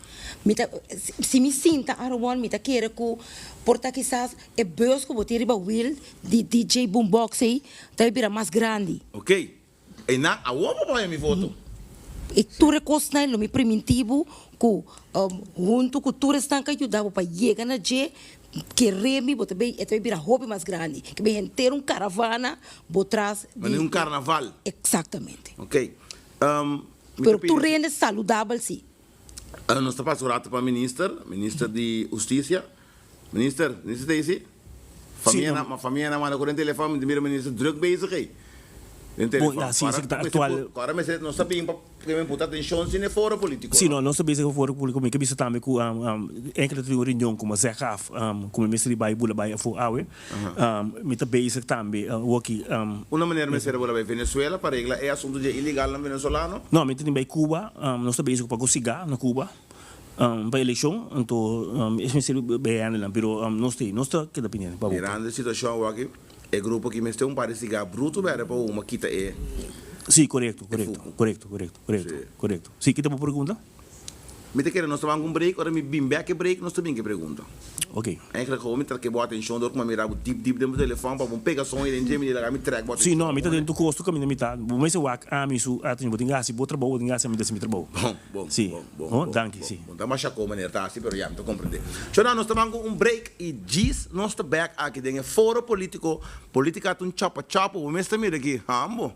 Mi ta, si mi sinta Aruban mi ta kere ku por ta kisas e bus ku bo tin riba wiel di DJ Boombox ei ta bai bira mas grandi. Ok, einan awor bo por haña mi voto. I tur e kosnan lo mi priminti bo ku huntu ku tur esnan ku a yuda bo pa yega na dje, kere mi bo ta bay, e ta bay bira hopi mas grandi. Ke bay henter un karavana bo tras di. Manera un karnaval. Eksaktamente. Ok. Mi ta Pero pidi. tur hende saludabel si. Nos ta pasa un rato pa minister, minister di hustisia. Minister, minister Daisy? Famia na, famia na manda ku den telefon, mi ta mira minister druk bezig ei. Den Bon, telefon. ya, si, si, ta Ora, aktual. ora mester, nos ta bin pa pa puta atenshon sin e foro politiko, Si, no? no, nos ta bezig ku foro politiko. Mi ke bisa tambe ku enkele ta tin un reunion ku mi a zeg af ku mi mester di bai bula bai afó awe. Mi ta bezig tambe woki. Una manera mester a bula bai Venezuela pa regla e asuntu dje ilegalnan venezolano? No, mi ta tin bai Cuba. Nos ta bezig pa ku sigá na Cuba. Pa eleccion, anto es mester bay handelen, pero nos ta nos ta keda pendiente pa bo. Mirando e situacion awaki, e grupo aki mester un par di siga bruto berde pa huma kita e Si, corecto, corecto, fuku. corecto, corecto, corecto, Si. corecto. Si, kita bo pregunta? Mi ta kere nos ta ban ku un break, ora mi bin bek e break nos ta bin ku e pregunta. Ok. Eigenlijk gewoon mi ta ke bo atencion door ku mi a mira bo diep diep den bo telefon pa bo pega soño den dje mi di laga mi trek bo Si, atencion. no, mi ta den tur cos tur caminda mi ta. Bo mester wak ami su atencion, bo tin gasi bo trabou, bo tin gasi ami ta hasi mi trabou. Bon, bon, Si, bon, bon, oh, bon, danki, bon. si. Bon ta masha ko meneer ta hasi pero ya mi ta comprende. Shona nos ta ban ku un break y djis nos ta bek aki den e foro politico. Politica ta un chapa chapo, bo mes ta mira aki, hambo.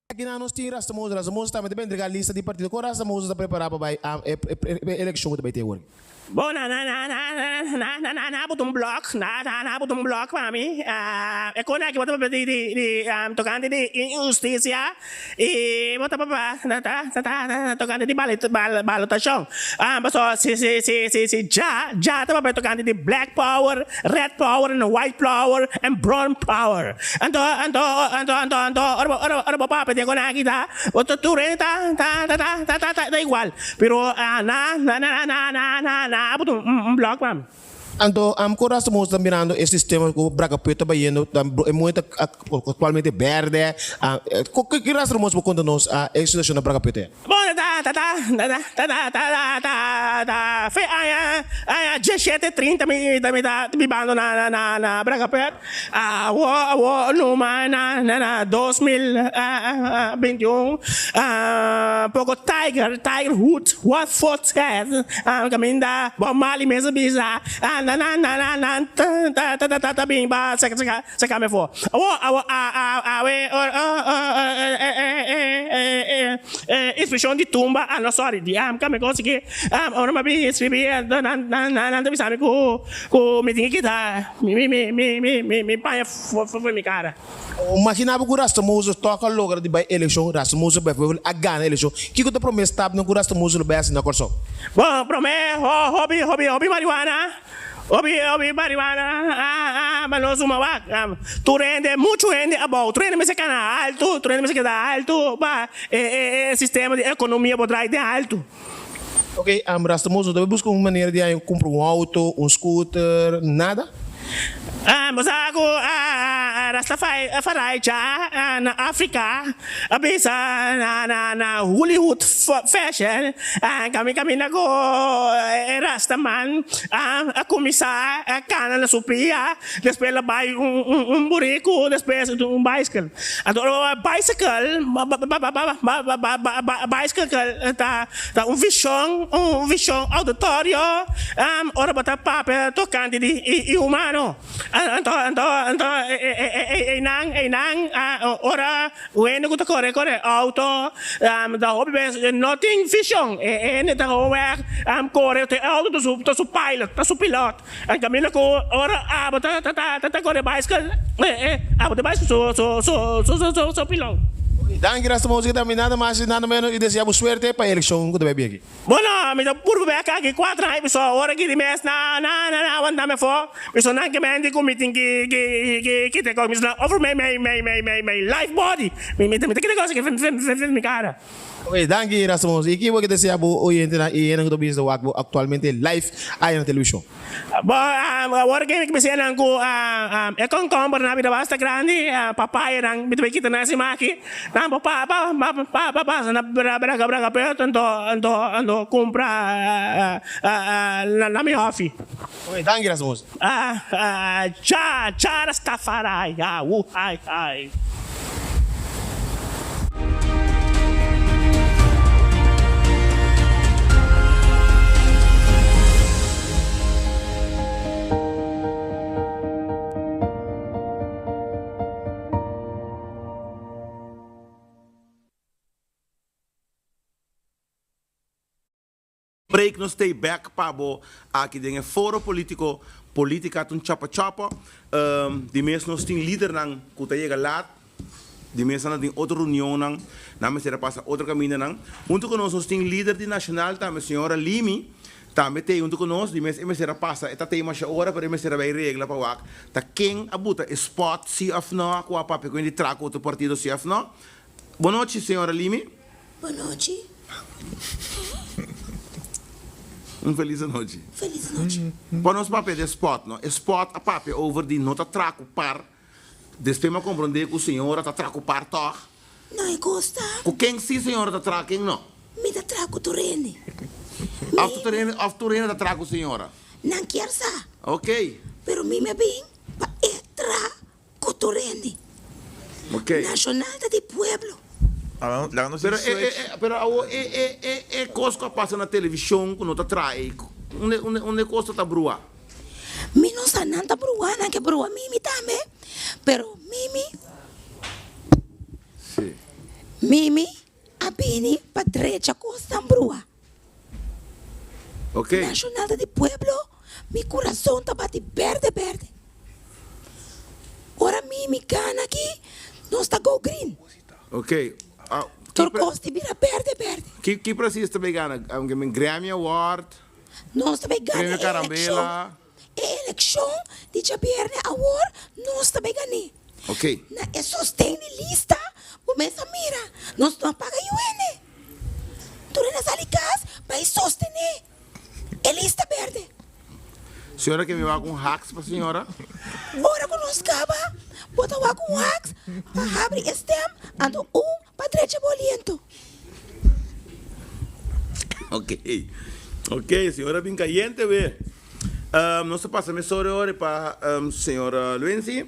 Aki nan nos tin Rasta Moses. Rasta Moses tambe ta bay entrega lista di partido. Con Rasta Moses ta prepara pa bay e eleccion cu ta bay te awor? Bo na na na na na na na na buta un blok na na na buta un blok pa mi e kona aki bo ta papia di di di tokante di inhustisia i bo ta papia ta ta ta tokante di balotashon pasobra si si si si si dja dja ta papia tokante di black power red power and white power and brown power anto anto anto anto anto ora bo ora bo papia di e kona aki ta bo ta tur hende ta ta ta ta ta igual. Pero na na na na na na na a buta un blok pa mi. Anto am ku Rasmus ta mirando e sistema ku Bragapuit ta bayendo e moe ta aktualmente berde ki Rasmus bo konta nos e situashon na Bragapuit e? Bon ta ta ta ta ta ta ta ta ta fe aña aña diesshete trinta mi ta mi ta bibando na na na Bragapuit Awo awo numa na na na 2021 poko tiger tiger hood what for ted kaminda bo mali mes a bisa na na na na na ta ta ta ta bin pa saka saka saka mi afo awo awo awe inspeccion di tumba ah no sorry di kami konsigi ora mi a bin scribi nan nan ta bisa mi ku ku mi tin ki kita Mi mi mi mi mi mi mi paña for for mi cara. Imagina bo ku Rasta Moses tok a logra di bai elekshon, Rasta Moses bijvoorbeeld a gana elekshon, kiko ta prome stapnan ku Rasta Moses lo bai hasi na Kòrsou? Bon, prome ho hopi hopi hopi marihuana, hopi hopi marihuana, ah ah ma no suma wak, tur hende muchu hende abou, tur hende mester kana altu, tur hende mester keda altu pa e e e sistema di ekonomia por draai den altu. Ok, Rasta Moses no ta bai buska un manera di haña kumpra un outo, un scooter, nada? Bo sa ku Rastafari cha na Afrika a bisa na na Hollywood fashion kami kaminda ku e Rastaman a kuminsá kana na su pia Despues el a bai un buriku, despues un baiskel. Anto ora bo bai bicycle, bicycle ta un vishon, un vishon auditorio, ora bo ta papia tokante di e humano. Anto, anto, anto einan, einan ora Un hende ku ta kore kore outo ta hopi bes no tin vishon. E hende ta gewoon weg kore te outo ta su ta su pilot, ta su pilot. En kaminda ku ora abo ta ta ta kore baiskel abo ta baiskel su su su su su su pilot. Danki Rasta Moses ta mi nada mas y nada menos y desea bo suerte pa e eleccion cu ta bay bin aki. Bueno, mi ta purba bek aki cuatro aña mi so ora ki di mes na na na na awanta mi afo. Mi so nan ke menti ku mi tin ki ki ki kita e kos. Mi so nan over mi mi mi mi mi mi life body. Mi mi ta kita e kos aki fen mi kara. Ok, danki Rasmus. Y ki bo ke desea bo oyentenan y hendenan ku ta bisa wak bo aktualmente live aya na televishon? Bo, awor ke mi bisa nan ku e konkombernan a bira basta grandi, papayanan mi ta bai kita nan esima aki. Nan bo pa pa pa pa pasa na braga braga peto anto anto anto kumpra na mi hòfi. Oké, danki Rasmus. Cha cha Rastafari ah wu hai hai. Break nos stay back pa bo aki den e foro politico. Politica ta un chapa chapa. Di mes nos tin lidernan cu ta yega laat. Di mes nan ta tin otro reunionnan. Nan mester a pasa otro camindanan. Hunto cu nos nos tin lider di Nacional tambe señora Limi tambe t'ey hunto cu nos. Di mes e mester a pasa e ta t'ey masha ora pero e mester a bay regla pa wak ta ken a buta e spot si of no cu a papia cu hende tra cu otro partido si of no. Bonochi señora Limi. Bonochi. Un felis anochi. Felis anochi. Pa nos papia di e spot no. E spot a papia over di no ta tra cu par. Despues mi a comprende cu señora ta tra cu par toch. No e gusta. Cu ken si señora ta tra ken no? Mi ta tra cu tur hende. Of tur hende of tur hende ta tra cu señora? Nan kier sa. Ok. Pero mi mi a bin pa e tra cu tur hende. Ok. Nacional ta di pueblo. Laga nos Pero tin e e switch. e pero awo e e e e cos cu a pasa na television cu no ta tra ey unda unda unda e cos ta ta brua? Mi no sa nan ta brua nan ke brua mimi tambe pero mimi Sí. mimi a bini pa drecha cosnan brua. Ok. Nacional ta di pueblo mi curason ta bati berde berde ora mimi gana aki nos ta go green. Ok. Ah, ki Tur pre- cos ta bira berde berde. ki ki precies ta bay gana? Aunke men Grammy Award. Nos ta bay gana Premio e elekshon. Carambela. E elekshon di djabierne awor nos ta bay gan'é. Ok. Na e sosten di lista bo mes a mira nos no a paga UN. Tur hende a sali kas bay sostené e lista berde. Señora ke mi wak un haks pa señora? Ora ku nos kaba bo ta wak un haks pa habri e stem anto un pa drecha bo aliento. Ok, ok, señora bin cayente we. Nos ta pasa mesora ora pa señor Luenzi,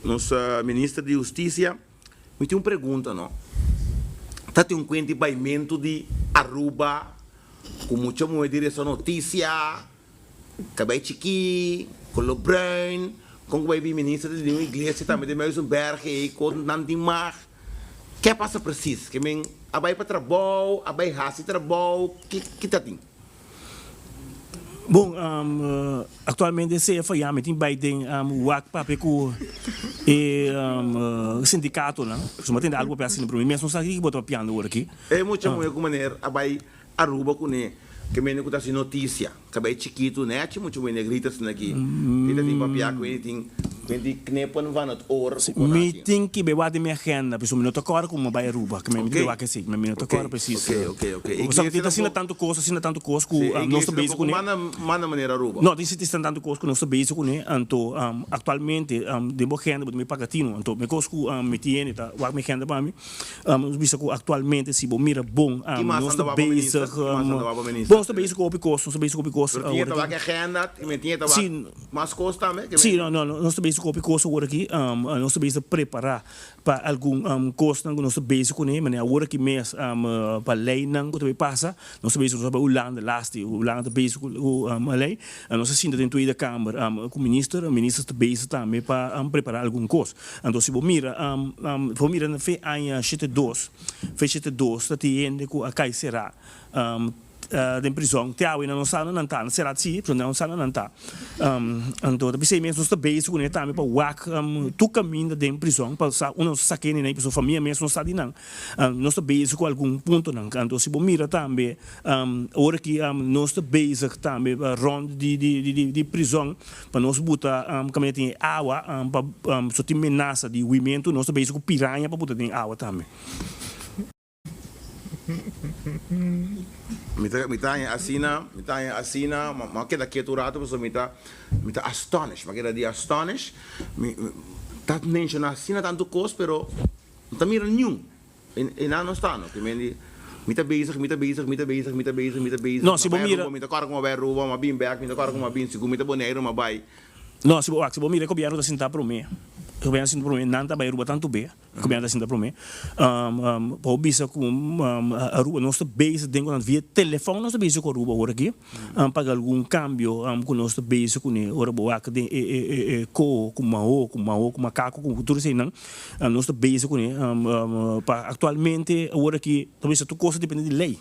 nos minister di husticia. Mi tin un pregunta no. Ta tin un cuenta di baimento di Aruba cu mucha muhe di resa noticia, cabey chiki, color bruin, con cu bay bin minister di un iglesia tambe di Muizenberg ey cu nan tin mag. Ke a pasa precies? Ke men a bai pa trabou, a bai hasi trabou, ki ki ta tin? Bon, actualmente CFA ya mi tin bai den wak papia cu e sindicatonan. Pasobra mi a tende algo papia asina, pero mi mes no sa kiko bo ta papiando ora aki. E mucha muhe cu meneer a bai Aruba cune, ke mende cu ta haci noticia, cabey chikitu nechi mucha muhe negrita asina aki, ti ta tin papia cu eni tin. Cu di knippen van het oor Si, cu mi oratie. tin ki bay wak den mi agenda, pasobra mi no ta kòrda ku mi bay Aruba, ke mi Ok, tin wak esei, mi no ta ok, kòrda presis. ok, ok, ok. Pasobra Iglesia tin asina tampoco, tantu kos, asina tantu kos ku si, nos ta iglesia bezig tampoco kuné. manda, manda manera Aruba. No, tin si tin tantu kos ku nos ta bezig kuné, anto aktualmente den bo agenda bo tin mi paga tinu, anto mi kos ku mi tiene ta wak mi agenda pa mi. Nos bisa ku aktualmente si bo mira bon, Ki mas nos anda ta wak pa minister? bezig, Ki mas anda wak pa minister? bon, nos ta bezig ku hopi kos, nos ta bezig ku hopi kos Pero tin e awor ta wak aki. agenda, i men tin e ta wak Si. mas kos tambe? Ke Sí, men no, no, nos ta bezig ku hopi kos awor aki. Nos ta bezig ta prepará pa algun kosnan ku nos ta bezig kuné, manera awor aki mes pa leinan ku ta bay pasa. Nos ta bezig, nos a bai Hulanda laatste, Hulanda ta bezig ku lei. Nos a sinta den Tweede Kamer ku minister, minister ta bezig tambe pa prepará algun kos. Anto si bo mira, bo mira na fe aña 72, fe 72 ta tin hende ku a kai será. Den prizòn te awe nan no sa na nan ta, nan sera si, pero nan no sa na nan ta. Anto ta p'esei mes nos ta bezig kuné tambe pa wak tur kaminda den prizòn pa sa unda nos ta saka hende nan i pasobra famia mes no sa di nan. Nos ta bezig ku algun puntonan. Anto si bo mira tambe ora ki nos ta bezig tambe rònt di prizòn pa nos buta kaminda tin e awa pa so tin menasa di huimentu nos ta bezig ku piraña pa buta den awa tambe. Mi ta mi ta haña asina, mi ta haña asina, mi a keda ketu un rato pasobra mi ta mi ta astonished, mi a keda di astonished, mi ta menshoná asina tantu kos pero no ta mira niun. E nan no sta no. Ke men di, mi ta bezig, mi ta bezig, mi ta bezig, mi ta bezig, mi ta bezig, No, si mi a bo bai mira. Aruba, mi ta kòrda ku mi a bai Aruba, mi a bin bèk, mi ta kòrda ku mi a bin, sigur mi ta Boneiru, mi a bai. No, si bo wak, si bo mira e gobièrnu ta sinta promé, e gobièrnu ta sinta promé, nan ta bai Aruba tantu be. Gobièrnu ta sinta promé. Pa bo bisa ku Aruba nos ta bezig den ku nan via telefòn nos ta bezig ku Aruba awor aki paga algun kambio ku nos ta bezig kuné ora bo wak den e koho ku maho ku maho ku makako ku tur eseinan nos ta bezig kuné pa aktualmente awor aki ta bisa tur kos ta depende di lei.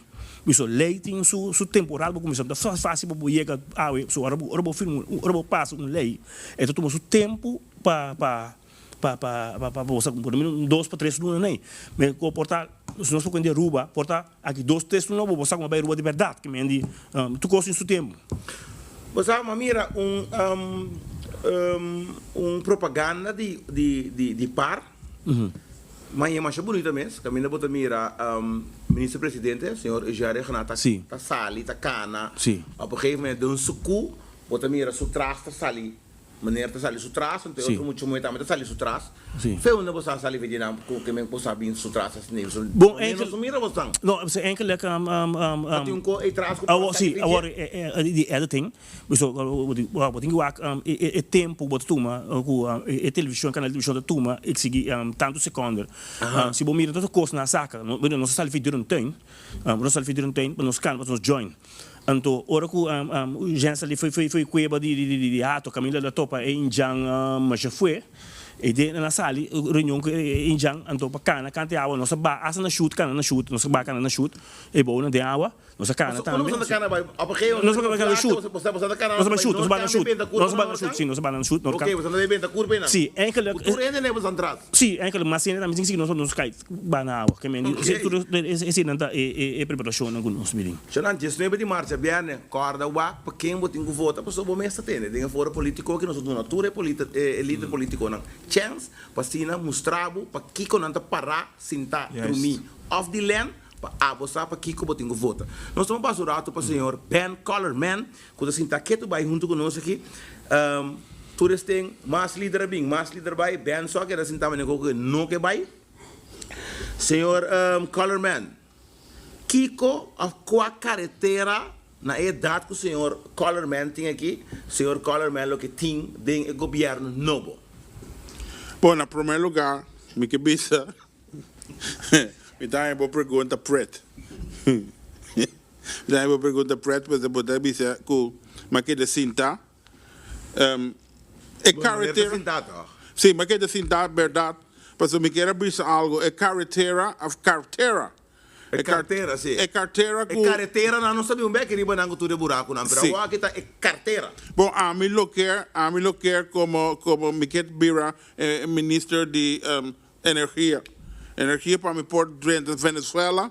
Bisa lei tin su temporal bo kuminsá no ta fásil pa bo yega awe pasobra ora bo firma ora bo pasa un lei e ta tuma su tempu pa pa. pa pa pa pa bosa por lo menos un dos pa tres luna nei me ko por ta si nos por kuenta di Aruba por ta aki dos tres luna bo sa kuma bai Aruba di berdad ke men di tur kos tin su tempo. Bo sa mi a mira un un propaganda di di di di par maña masha bunita mes kaminda bo ta mira minister presidente señor Jerry Rhuggenaath ta ta sali ta kana op een gegeven moment den un suku bo ta mira su tras ta sali. Meneer ta sali su tras, anto e otro mucha muhe tambe ta sali su tras. Fe unda bo sa sali fe di nan ku ke men ku sa bin su tras asina ei. Bon, Meneer enkel, no mira bosan. no, se enkel Ta tin un ko ei tras ku por Awor, sali si, fe awor dje. di editing, so bo tin ki wak e tempo ku bo ta tuma ku e televishon, kanal di televishon ta tuma eksigi tantu sekonde. Si bo mira tur kos nan a saka, nos a sali fe duru un tuin, nos a sali fe duru un tuin pa nos kana pa nos join. Anto ora ku Jean sali foi foi kueba di di hato kaminda el a topa e indjan masha fue e den nan a sali reunion ku e indjan anto pa kana kanta e awa nos a ba asta na shut kana na shut nos a ba kana na shut e bou nan den awa nos a kana tambe nos a bai kana shut nos a bai shut nos a bai na shut nos a bai na shut si nos a bai na shut si enkele si enkele mas hende tambe tin sigui nos nos kai Ba na awa. Ke men di, Oké. tur eseinan ta e preparashonnan ku nos mirin. Shonnan, diesnuebe di mart djabièrnè, kòrda wak pa ken bo tin ku vota pasobra bo mes ta tende den e foro polítiko ki nos a duna tur e e lider polítikonan chèns pa asina mustra bo pa kiko nan ta pará sintá drumí òf di lèn pa abo sa pa kiko bo tin ku vota. Nos tuma pasa un ratu pa señor Ben Colorman ku ta sintá ketu bai huntu ku nos aki. Tur esten mas lider a bin, mas lider bai, Ben so a keda sintá manera ku no ke bai. Señor Colorman, kiko of kua karetera na e edat ku señor Colorman tin aki, señor Colorman loke tin den e gobièrnu nobo? Bon, na promé lugá mi ke bisa, mi ta haña bo pregunta pret. Mi ta haña bo pregunta pret pasobra bo ta bisa ku mi a keda sinta. E Bo meneer ta karetera. sintá tòg? Sí, mi a keda sintá bèrdat, pasobra mi kier a bisa algu. E karetera òf kartera. E kartera, sí. E kartera E ku. karetera nan no sabi un bèki riba nan ku tur e burakunan, pero Sí. awor aki ta e kartera. Bon, ami lo kier, ami lo kier komo, komo mi kier bira e minister di energia. Energia pa mi por drenta Venezuela,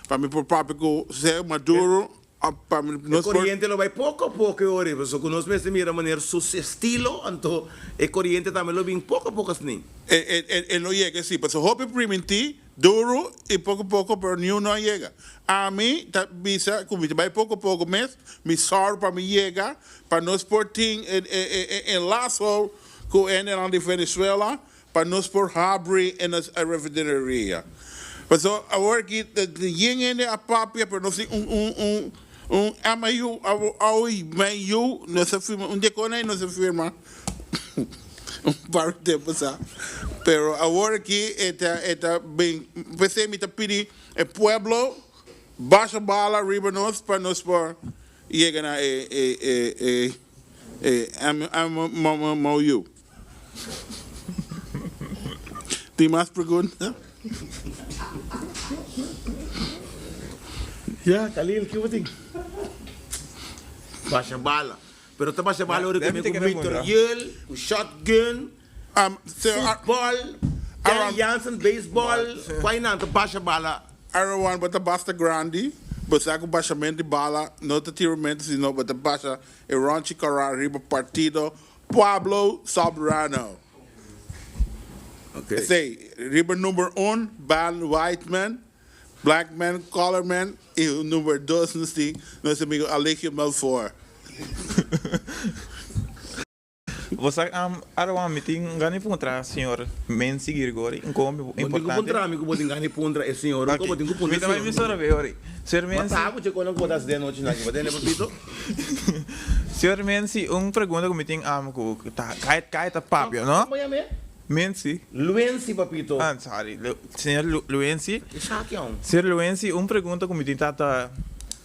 pa mi por papia ku José Maduro. E koriente lo bai poko a poko e ora, pasobra ku nos mester mira manera su estilo, anto e koriente tambe lo bin poko a poko asina. E lo yega si, pasobra hopi primintí duru i poko poko, pero niun no a yega. Ami ta bisa ku mi ta bai poko poko mes, mi sòru pa mi yega, pa nos por tin e laso ku hendenan di Venezuela, Pa nos por habri e nos refineria. Pasobra awor aki ta yen hende a papia pero nos tin un un un un MIU awe MIU nos a firma un dia con nos a firma un par di tempo sa pero awor aki e ta e ta bin p'esei mi ta pidi e pueblo basha bala riba nos pa nos por yega na e e e e e MOU. Tin mas pregunta? Ya, Khalil, ki bo tin? Basha bala. Pero ta basha bala ora ku mi ku mitrail, ku shotgun, futbol, Kenny Jansen, baseball, kua nan ta basha bala? Arawan, bo ta basta grandi, bo sa ku bashamento di bala no ta tiramento, sino bo ta basha e ronchi kòrá riba partido Pueblo Soberano. Esei, riba number un, Ben Whiteman, Black man, Color man, i number dos nos tin nos amigo Aligio Melfor. Bo sa Arwan mi tin gana di puntra señor Mensi Girgori un komo Bo tin ku importante. puntra mi ku bo tin gana di puntra e señor un komo bo tin ku puntra Mi ta bai señor. mi sora be ori. Señor Ma Mensi. ta ku che konan ku bo ta hasi den anochi naki bo tende papito? Señor Mensi un pregunta ku mi tin ku ta kai kai ta papia no. Komo yam'e? Mensi. Luensi papito. Ah sorry señor Luensi. Esaki aun. Señor Luensi un pregunta ku mi tin ta ta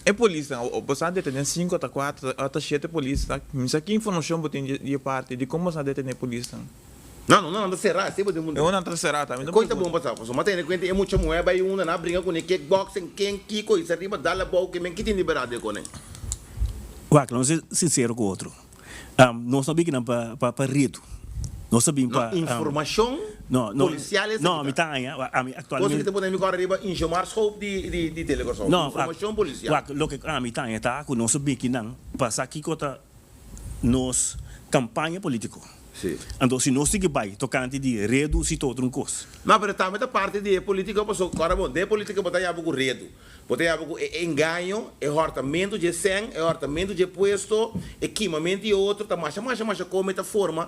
e polisnan bo sa detene sinku ota kuater ota shete polisnan mi sa ki informashon bo tin di e parti di kon bo sa detene polisnan. No no nan ta sera esei bo tin E nan ta sera tambe Koi ta bon pa sa pasobra tene kuenta e mucha muhé bai unda nan a bringa kuné kickboxing ken kiko i sa riba dal abou ke men ki tin liberado e koné. Wak nos ser sincero ku otro. Nos no bin kinan pa pa pa redu. Nos a bin pa. No informacion No, no, policial esaki no, mi ta. ta haña, ami Cosa actualmente. ki ta pone mi kòrda riba Injomar Schoop di di di Telecorsou. No, Informacion policial. wak, loke ami ta haña ta ku nos a bin kinan pa sa kiko ta nos campaña politico. Si. Anto si nos sigui bai tocante di redu si ta otro un cos. No, pero tambe ta parti di e politica paso kòrda bon, den e politica bo ta yaba ku redu. Bo ta yaba ku e engaño, e hòrtamentu dje sèn, e hòrtamentu dje puesto, e kimamentu i e otro ta masha masha masha kome ta forma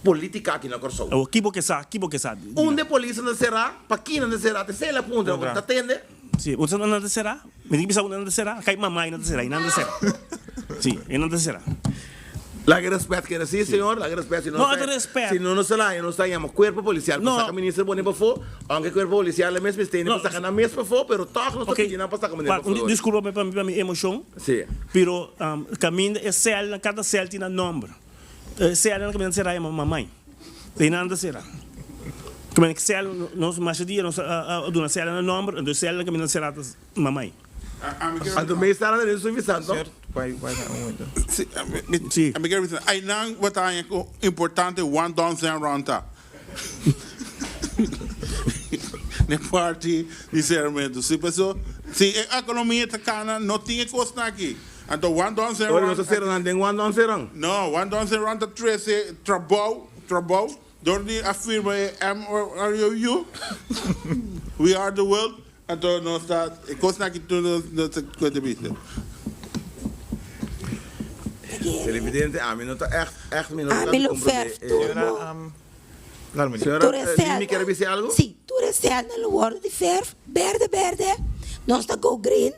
polítika aki na Kòrsou. Awor, ki bo ke sa? Ki bo ke sa? Diga. Unda e polis nan ta será? Pa ki nan ta será? Ta esei el a puntra. Bo ta tende? Si, bo ta sa unda nan ta será? Mi tin ki bisa unda nan ta será? Kai mamai nan ta será, i nan ta será. Si, i nan ta será. Laga e respet keda si, señor, laga e respet. Si no, No, e ta respet. Si no, nos ta laña, nos ta yama cuerpo policial pa No. saca minister pone pafó, aunke cuerpo policial e mes mester No. pa saca nan mes pafó, pero toch nos ta Ok, pidi nan pa saca meneer pa, pafó. un disculpa pa mi, pa mi emocion, Si. pero caminda e celnan, cada cel tin nan nomber. E celnan caminda ta cera yama mamai. Ei nan ta cera. Caminda cel, nos masha dia nos a duna celnan nan nomber, entonces celnan caminda ta cera ta mamai. Anto mi sta na den su visando. Sí. Mi kier bisa, einan bo ta haña ku importante one down zijn round ta. Den parti di seramentu. Si paso, si e ekonomia ta kana, no tin e kosnan aki. Anto one down zijn Ora round. nos ta sera nan den one down zijn round. No, one down zijn round ta trese trabou, trabou. Dor di a firma e MOU, We are the world. Anto nos ta e kosnan aki tur nos nos ta kuenta bisa. Televidente ami no ta echt echt mi no ta Ami lo comprende verf e. tur Señora bo. Laat me Señora Tur e Limi kier celnan, bisa algo? sí, tur e celnan lo wordo di verf berde berde, nos ta go green,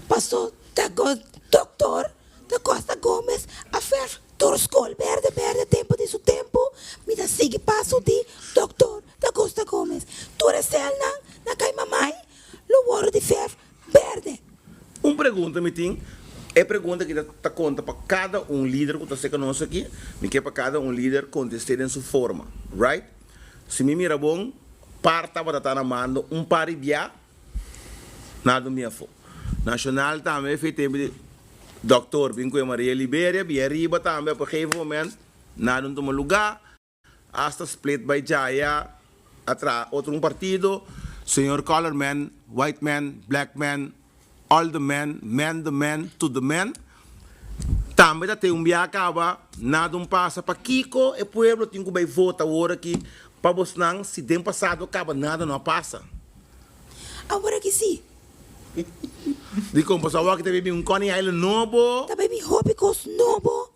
paso ta go doctor Da Costa Gomez a verf tur skol berde berde tempo di su tempo mi ta sigui paso di Doctor Da Costa Gomez. Tur e celnan na Cai Mamai lo wordo di verf berde. Un pregunta mi tin, e pregunta aki ta konta pa kada un lider ku ta seka nos aki, mi ke pa kada un lider kontest'é den su forma, right? Si mi mira bon, par tabata ta na mando un par di bia na dun afó. Nacional tambe fe tempo di Doctor bin cu e Maria Liberia, bin ariba tambe op een gegeven moment na dun tuma lugar, hasta split bay djaya a traha otro un partido, Señor Color Man, White Man, Black Man, All the Man, Man the Man, To the Man, tambe ta te un bia caba na dun pasa pakico e pueblo tin cu bay vota awor aki pa bosnan si den pasado caba nada no a pasa. Awor aki si. Dikon pasobra awor aki ta bibi un Coney Island nobo. Ta bibi hopi kos nobo,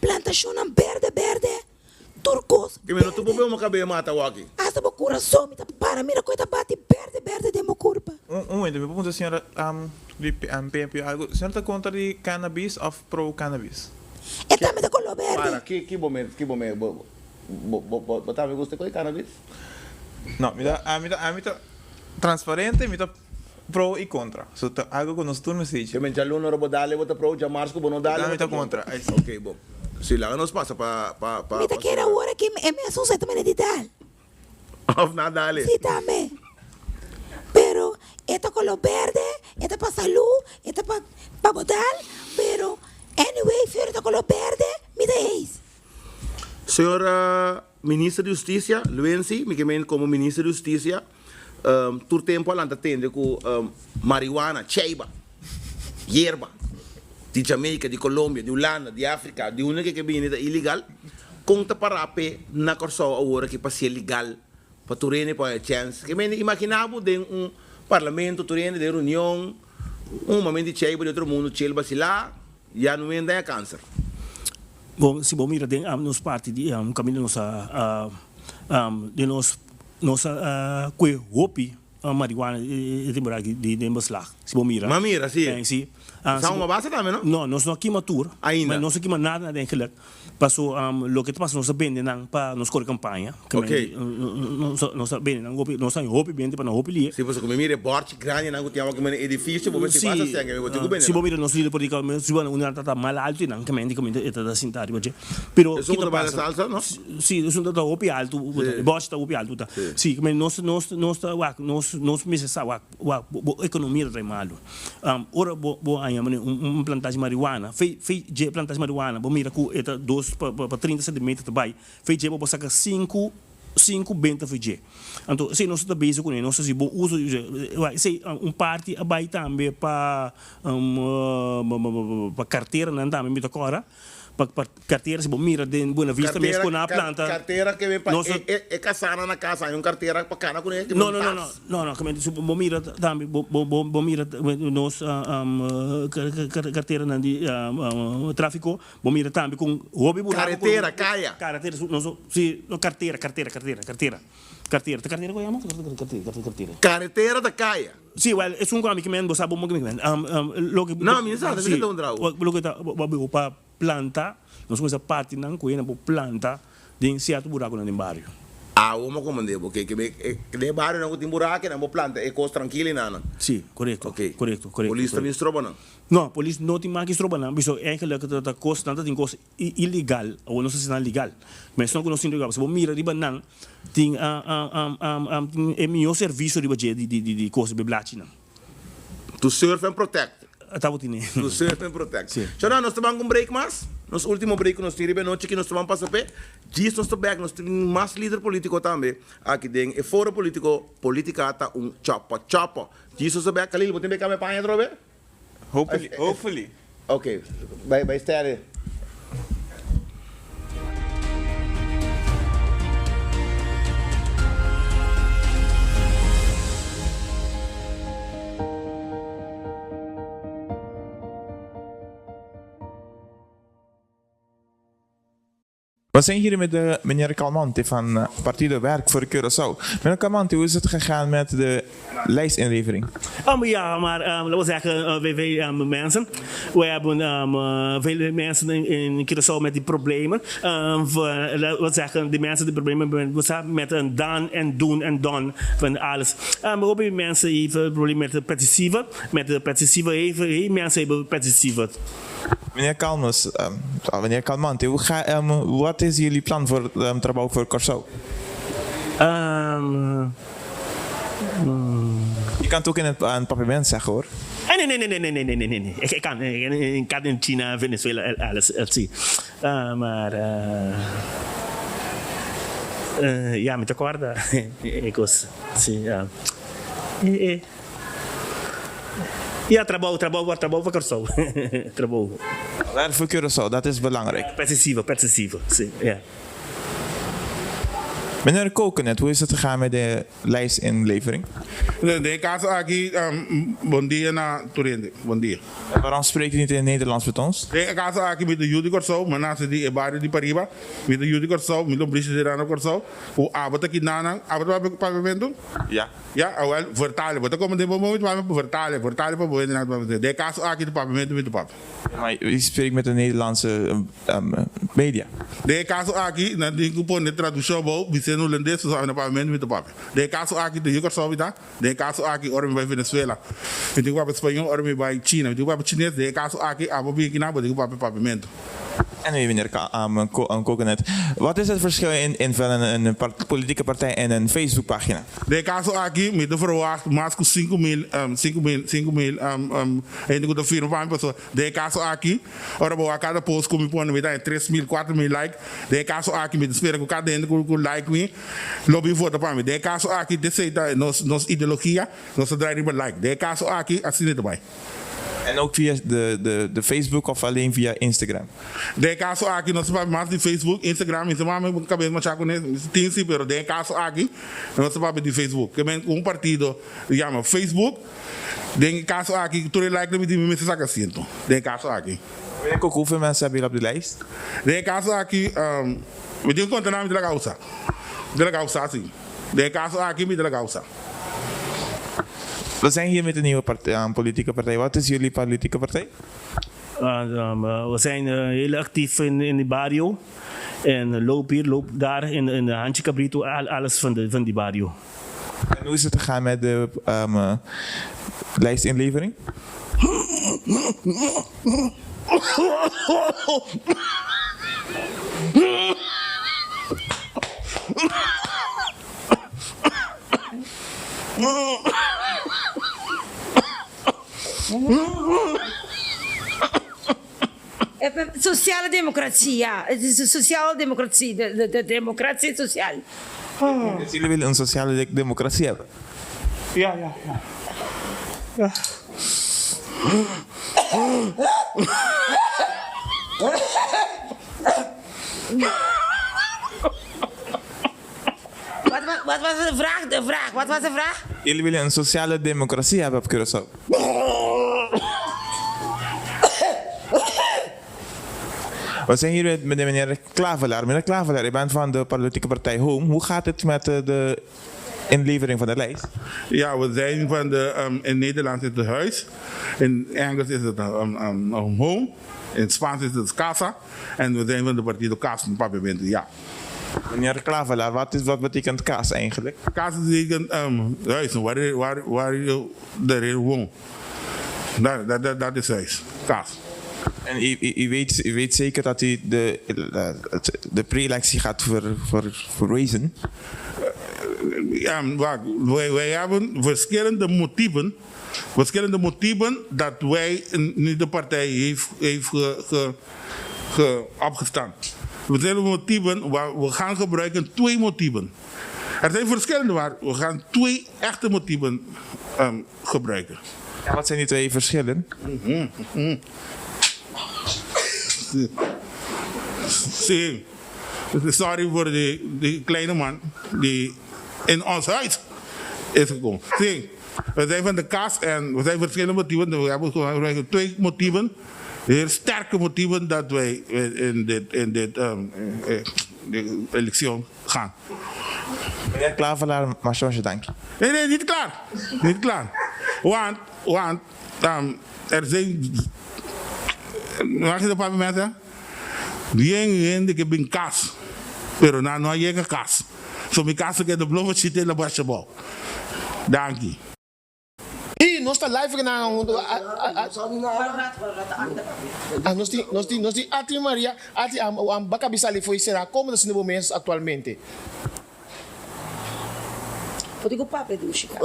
plantashonnan berde berde, tur kos Dime, no tur berde. bo bema kabe mata awor aki. Asta bo kurason mi ta para mira ku e ta bati berde berde den bo kurpa. Un momento, mi por puntra señora di PNP algo. Señora ta kontra di cannabis of pro cannabis? E tambe ta koló berde. Para, ki ki bo me, ki bo me, bo bo bo bo tambe gusta koe cannabis? No, mi ta, ami ta, ami ta transparente, mi ta Pro y contra. So ta algo cu nos tur mester dici. Te men djaluna ora bo dale bo ta pro, djamars cu bo no dale Mi bo ta ta contra. Ok bo. Si laga nos pasa pa pa pa Mi ta kere awor aki e mesun seta mene di dal. Of na dale. Si tambe. Pero e ta color berde, e ta pa salu, e ta pa pa bo dal, pero anyway fior e ta color berde, mi ta heis. Señor Minister di Husticia, Luensi, mi ke men como Minister di Husticia, tur tempo a lanta tende cu marihuana, cheiba, yerba, di Jamaica, di Colombia, di Hulanda, di Africa, di unda ke ke bini ta ilegal, con ta para pe na Corsou awor aki pa ser legal pa tur hende por haya chance? Ke men imagina bo den un parlamento tur hende den reunion, un momento di cheiba di otro mundo, chel basila, ya no hende haya cancer. Bon, si bo mira den nos parti di kaminda nos a den nos nos a kue hopi marihuana e temporada aki di den beslag, si bo mira. M'a mira, si. Si. Sa un base tambe, no? No, nos no a kima tur. Ainda. Ma nos no a kima nada nada eigenlijk. Paso loke ta pasa nos a bende nan pa nos kore kampaña. Ok. Nos a bende nan hopi, nos a hopi bende pa nan hopi lie. Si, pasobra ku mi mira e bòrchi grandi nan ku tin awa ki mane edifisio, bo mester basa sèn ke bo tin ku bende Si bo nan. mira nos lider político, si bo un nan ta ta mal alto i nan kemente kemente e ta ta sinta riba dje. Pero Esun ki ku ta ta baila pasa? salsa, no? Si, esun ta ta hopi alto, Si. e bòrchi ta hopi alto ta. Si. Si, kemente nos nos nos ta wak nos nos mester sa wak wak bo bo ekonomia ta trae malu. Ora bo bo haña mane un un plantashi marihuana, fei fei dje plantashi marihuana bo mira ku e ta dos pa pa trinta sentimeter ta bai, fei dje bo por saka sinku sinku benta fei dje. Anto esei nos ta bezig kuné, nos ta hasi bon uso di dje. Wak esei un parti a bai tambe pa pa karteranan tambe mi ta kòrda. Pa pa kartera si bo mira den Buena Vista mes ku nan a planta. Kartera ke ben pa Nos e e e kasana na kasa hay un kartera pa kana kuné ke No ben no no no tas. no no kemente si bo mira tambe bo bo bo bo mira nos karteranan di trafiko bo mira tambe kon hopi buraku ku Karetera kaya. Karetera nos si no kartera kartera kartera kartera kartera ta kartera ku yama kartera kartera. Karetera ta kaya. Sí, wel, esun ku ami ke men, bo sa bo mo ke men. Loke No, mi no sa, ta sí, ta un drau. loke ta bo bo pa planta, nos kuminsá parti nan ku hende por planta den sierto burakunan den bario. Awo mo komand'é bo ke ke be e den e barionan ku tin buraki nan bo planta e kos trankil i nan. Sí, korekto, Oké. korekto, korekto, Polis ta korekto. bin stroba nan? No, polis no tin mas ke stroba nan, bisto eigenlijk ta ta kos, nan ta tin kos ilegal, awor nos ta hasi nan legal. Ma esnan ku nos tin legal, pasobra bo mira riba nan tin tin e mihó servisio riba dje di di di kos di beblachinan. To serve and protect. Tabata tine. To serve and protect. Si. Shona, nos ta ban ku un break mas. Nos ultimo break ku nos tin riba e nochi aki nos ta ban pasa p'e. Djis nos ta bek, nos tin mas lider politiko tambe aki den e foro politiko, Politika ta un chopo chopo. Djis nos ta bek. Khalil, bo tin be kambia paña atrobe? Hopefully, hopefully. Ok, bai bai steady. We zijn hier met de meneer Calmante van Partido Werk voor Curaçao. Meneer Calmante, hoe is het gegaan met de lijstinlevering? Um, ja, maar um, laten we zeggen, wij, wij um, mensen, we hebben um, vele mensen in, in Curaçao met die problemen. Um, we, laten we zeggen, die mensen die problemen hebben met een dan en doen en dan van alles. Um, we hebben mensen even problemen met de petitieven, met de petitieven even, mensen hebben petitieven. Meneer Calmes, um, meneer Calmante, hoe ga, um, wat is jullie plan voor um, Trabou voor Kòrsou? Um, Je kan het ook in het, in het Papiaments zeggen hoor. Ah, nee, nee, nee, nee, nee, nee, nee, nee, nee. Ik, ik kan ik, ik kan in China, Venezuela, alles, alles zie. Uh, maar uh, uh, ja, mi ta kòrda. Ik was, sí, ja. Eh, eh. Ja, trabou, trabou, trabou pa Kòrsou. Trabou. Werk voor Curaçao, dat is belangrijk. Percessivo, percessivo, sí, ja. Meneer Kokenet, hoe is het gegaan met de lijstinlevering? Den e kaso aki, bon dia na tur hende, bon dia. Waarom spreekt u niet in het Nederlands met ons? Den e kaso aki mi ta yu di Kòrsou, mi a nase di e bario di pariba, mi ta yu di Kòrsou, mi ta un brishaderano Kòrsou, ku abo ta kinanan, abo ta papia papiamentu? Ja. Ja, awel, vertale. Bo ta komende bo mooi papia pa vertale, vertale pa bo hende nan ta papia. Den e kaso aki ta papiamentu mi ta papia. Maar u spreekt met de Nederlandse media. Den e kaso aki nan tin ku pone tradukshon bou, bis'é na hulandes pasobra na papiamentu mi ta papia. Den e kaso aki ta yu Kòrsou mi ta, den e kaso aki ora mi bai Venezuela mi tin ku papia spañó, ora mi bai China mi tin ku papia chines, den e kaso aki abo bin akinan bo tin ku papia papiamentu. Anyway meneer Coconet, wat is het verschil in invullen een politieke partij en een Facebookpagina? Den e kaso aki mi ta verwacht mas ku 5000, 5000, 5000 hende ku ta firma pa mi pasobra den e kaso aki ora bo wak kada post ku mi pone mi ta haña 3000, 4000 like, den e kaso aki mi ta spera ku kada hende ku like mi lo bin vota pa mi. Den e kaso aki desei ta nos nos ideologia, nos ta drai riba like. Den e kaso aki asina e ta bai. En ook via de de de Facebook of alleen via Instagram? Den e kaso aki nos ta papia mas di Facebook, Instagram mi ta mami bo kabes masha ku ne tin si pero den e kaso aki nos ta papia di Facebook. Ke men un partido yama Facebook den e kaso aki tur e like nan mi tin mi mester saka asiento den e kaso aki. Meneer Kok, hoeveel mensen hebben jullie op de lijst? Den e kaso aki, mi tin ku konta nan mi ta laga usa. Mi ta laga usa si. Den e kaso aki mi ta laga usa. We zijn hier met de nieuwe politieke partij. Wat is jullie politieke partij? We zijn heel actief in die bario. En loop hier, loop daar in de Handje Cabrito, alles van die bario. En hoe is het gegaan met de lijstinlevering? Sociale democratie, ja. Het is de sociale democratie, de de democratie social. Dus jullie willen een sociale democratie hebben? Ja, ja, ja. Ja. Wat, wat, wat was de vraag? De vraag, wat was de vraag? Jullie willen een sociale democratie hebben op Curaçao? We zijn hier met de meneer Klavelaar. Meneer Klavelaar, u bent van de politieke partij Home. Hoe gaat het met de inlevering van de lijst? Ja, we zijn van de, in Nederland is het huis. In Engels is het een home. In Spaans is het casa. En we zijn van de partido Cas in Papiamento, ja. Meneer Klavelaar, wat, is, wat betekent cas eigenlijk? Cas betekent huis, waar, waar, waar je erin woont. Dat, dat, dat, dat is huis, cas. En u weet zeker dat u de pre-electie gaat verwezen? Ja, wacht, wij hebben verschillende motieven. Verschillende motieven dat wij niet de partij heeft ge, opgestaan. Verschillende motieven, waar we gaan gebruiken twee motieven. Er zijn verschillende, maar we gaan twee echte motieven gebruiken. En wat zijn die twee verschillen? Zie, sorry voor die kleine man die in ons huis is gekomen. Zie, we zijn van de kast en we zijn verschillende motieven. We hebben gewoon twee motieven, heel sterke motieven dat wij in dit de electie gaan. Meneer Klavelaar, masha dank. Nee, nee, niet klaar. Niet klaar. Want er zijn. Mag je een paar mensen? Bien hende ku bin kas, pero nan no a yega kas. So mi kas a keda blo bashí te la basha abou. Danki. I nos ta live na nos tin Ati Maria Ati am am baka bisa li foi será como ta sinti bo mes actualmente? Bo tin ku papia dushi ka.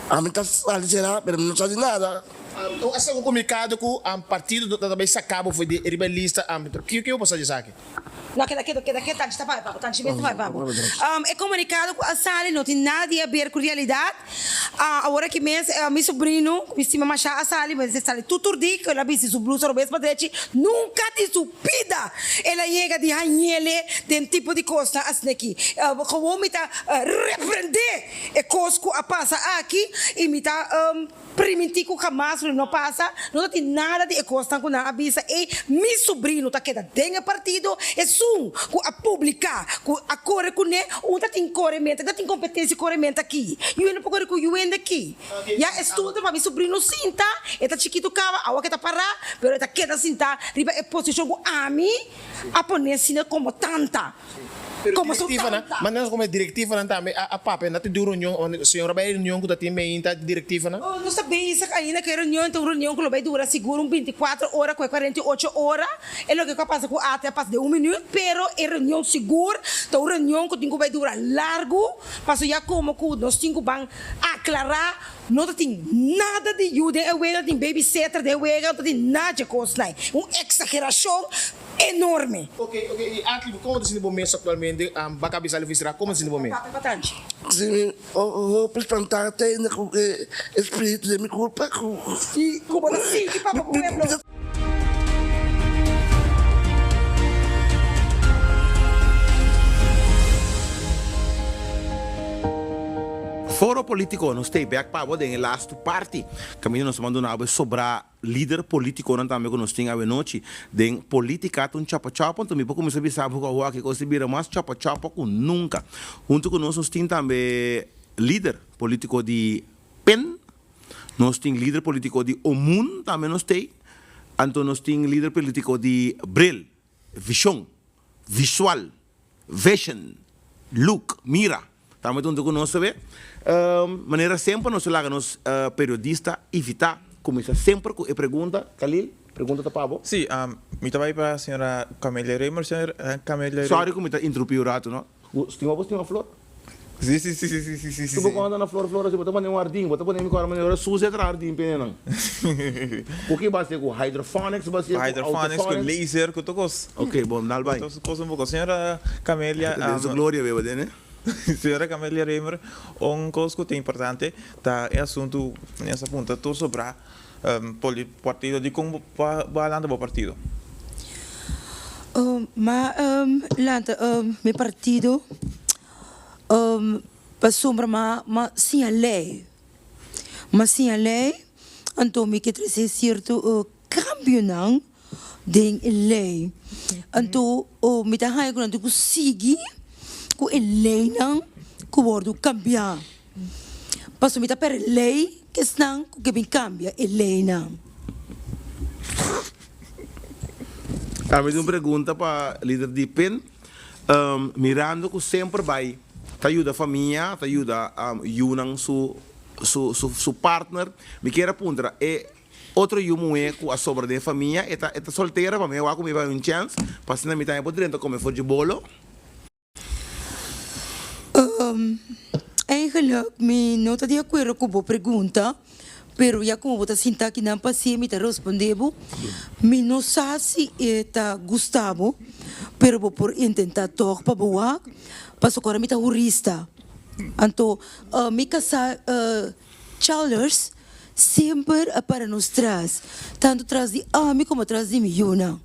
Ami ta sali será pero mi no sa di nada. Un a saka un comunicado cu partido ta bay saca bo for di riba e lista kico kico bo pasa di esaki? No, keda keto, keda keto, tanchi ta papia pa bo, tanchi mes ta papia pa bo. E comunicado cu a sali no tin nada di haber cu realidad. Awor aki mes mi sobrino cu mi stima masha a sali, mi sali tur tur di cu el a bisti su blusa robes pa drechi, nunca di su bida el a yega di hañele den tipo di cosnan asina aki. Gewoon mi ta reprende e cos cu a pasa aki y mi ta Primintí ku hamas lo no pasa, no ta tin nada di e kosnan ku nan a bisa ei, mi subrino ta keda den e partido, esun ku a publiká ku a kore kuné, un ta tin korementu, ta tin kompetensia korementu aki, yu no por kore ku yu hende aki. Ya e stul ta pa mi subrino sinta, e ta chikitu kaba, awa ke ta pará, pero e ta keda sintá riba e posishon ku ami a pone asina komo tanta. Pero Como su direktivanan, tanta. manera como e direktivanan tambe a a papia, nan ta di un reunion, señora bai e reunion ku ta tin meinta di direktivanan? Oh, nos ta bezig ainda ku e reunion, ta un reunion ku lo bai dura sigur un binticuatro ora ku e 48 ora, e loke ku a pasa ku ata a pasa den un minuut, pero e reunion sigur ta un reunion ku tin ku bai dura largu, paso ya como ku nos tin ku ban aklará, no ta tin nada di yu den e wega, no ta tin babysitter den e wega, no ta tin nada dje kosnan, un eksagerashon enorme. Ok, ok, y aki como ta sinti bo mes actualmente? Baka bisa li vistra, como ta sinti bo mes? Papia patanchi. Si mi hopi spantá te ainda ku e spiritu den mi kurpa ku. Si ku bo ta sinti pa bo pueblo. Foro Politico nos stay back pa bo den e lastu parti kaminda nos ta manduna bo e sobrá lider politiconan tambe ku nos tin awenochi den politica ta un chapa chapa anto mi por kuminsa bisa bo ku awor aki kos ta bira mas chapa chapa ku nunka. Huntu ku nos nos tin tambe lider politico di pen, nos tin lider politico di Omun tambe nos tei, anto nos tin lider politico di Bril. Vision, visual, vision, look, mira. Ta mete huntu ku nos sabe. Manera semper nos ta laga nos periodista invitá kuminsá semper ku e pregunta. Khalil, pregunta ta pa bo. Sí, mi ta bai pa señora Camelia Raymer. Señora Camelia Raymer. Sorry ku mi ta interupí un ratu, no. Stima bo stima flor? Sí, sí, sí, sí, sí, sí, sí, Tu bo konta na flor flor así, bo ta pone un hardin, bo ta pone mi kora manera ora sucia tra hardin pene nan. Ku ki base ku hydroponics base ku Hydroponics, ku laser, ku tur kos. Ok, bon, dal bai. Tur kos un poko. Señora Camelia, Den su gloria beba den, eh. Señora Camelia Raymer, un kos ku ta importante ta e asuntu nes a punta tur sobrá partido dikon bo a lanta bo partido? Ma lanta mi partido pasobra ma siña lei, ma siña lei anto mi ke trese sierto kambionan den e lei anto mi ta haña ku nan tin ku sigui ku e leinan ku wordo kambia. Pasobra mi ta perde lei ku esnan ku ke bin kambia e leinan. Ami tin un pregunta pa lider di pen. Mirando ku semper bai ta yuda famia, ta yuda yunan su su partner, mi kier a puntra e otro yu muhé ku a sobra den e famia e ta e ta soltera? Pa mi a wak ku mi bai un chèns pa asina mi tambe por drenta kome for dje bolo. Eigenlijk mi no ta di akuerdo ku bo pregunta, pero ya komo bo ta sinta akinan pasie mi ta responde bo. Mi no sa si e ta gusta bo, pero bo por intenta tòg pa bo wak, pasobra ora mi ta hurista. Anto mi kasá Charles semper a para nos tras, tantu tras di ami komo tras di mi yunan.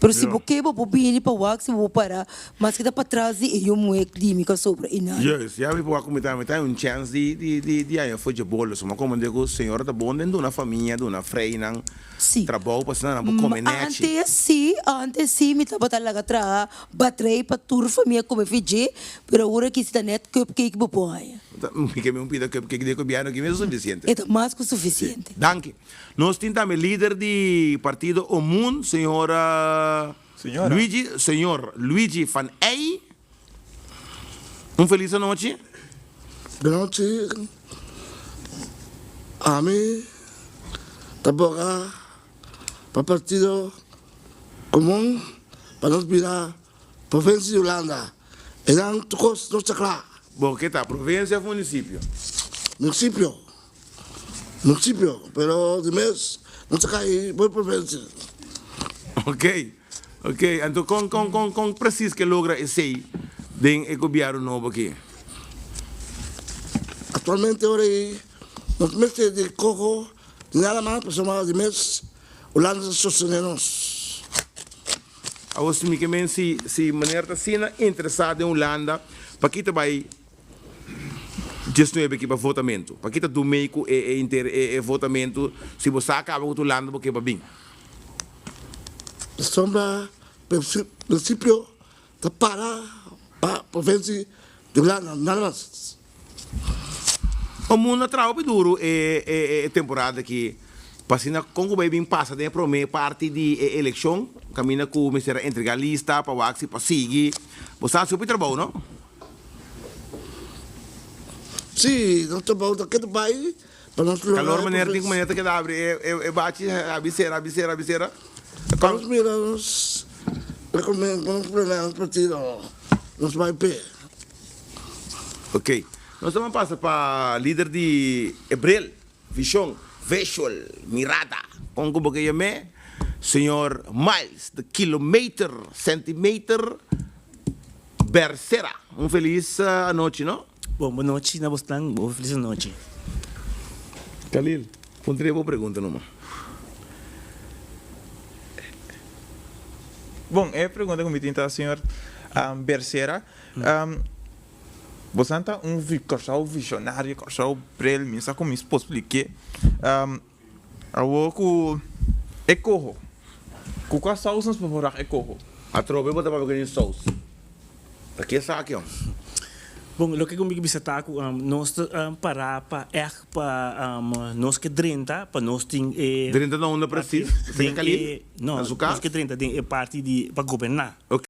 Pero si bo ke bo por bini pa wak si bo por para maske ta patras di e yu muhé di mi ku a sobra einan. Juist, ya mi por wak ku mi ta mi ta un chèns di di di di haña for dje bolo. So mi a komprendé ku señora ta bon den duna famia, duna freinan Sí. trabou pa asina nan por kome nèchi. Antes sí, antes sí mi tabata laga traha batrei pa tur famia kome for dje, pero awor aki si ta nèt cupcake bo por haña. Mi ke mi un pida cupcake di e gobièrnu aki mi ta sufisiente. E ta mas ku sufisiente. Sí. Danki. Nos tin tambe lider di partido Omun, señora Luigi, señor Luigi van Ey. Un felis anochi. Buenochi, ami ta boga pa partido Komun pa nos bira provinsia di Hulanda, enan tur kos nos ta kla. Bo ke ta provinsia of munisipio? Munisipio. Municipio, pero di mes no ta kai bo provincia. Ok, ok, anto kon kon kon kon precies ke logra esei den e gobierno nobo aki? Actualmente ora ei no ta mester di coho di nada mas pasobra di mes Hulanda ta sostene nos. Awor si mi ke men si si meneer ta asina interesa den Hulanda paki ta bai Diesnuebe ki pa votamentu. Pa kita dumei ku e e inter e e votamentu si bo sa kaba ku tur landa bo ke pa bin. Pasobra prinsipio ta para pa provinsi di Hulanda nada mas. O mundo a traha hopi duru e e e temporada aki pa asina kon ku bai bin pasa den e prome parti di e elekshon kaminda ku mester a entrega lista pa wak si pa sigui. Bo sa hasi hopi trabou no? Sí, nos trabou ta keda bai pa nos logra Calor e manera tin ku proces. manera ta keda abri e e e bachi abi sera abi sera abi sera. Pa nos mira nos recomen pa nos plena nos partido nos bai p'e. Ok, nos ta ban pasa pa lider di e bril, vision, visual, mirada, kon ku bo ke yam'é, señor Miles, de kilometer, centimeter. Bercera. Un felis anochi no. Bon bo nochi na bosnan bo felis anochi. Khalil, puntra bo pregunta numa. Bon, e pregunta ku mi tin ta señor Bercera. Bosan ta un Kòrsou visionario, Kòrsou bril, mi sa kon mi por splik'é. Awor ku e koho, ku kua sous nos por wak e koho? Atrobe bo ta papia ku den sous. Ta ke esaki hom? Bon, loke ku mi ke bisa ta ku nos ta pará pa ègt pa nos ke drenta, pa nos tin e. Drenta na unda presis? Den e, no, nos ke drenta den e parti di pa goberná. Ok.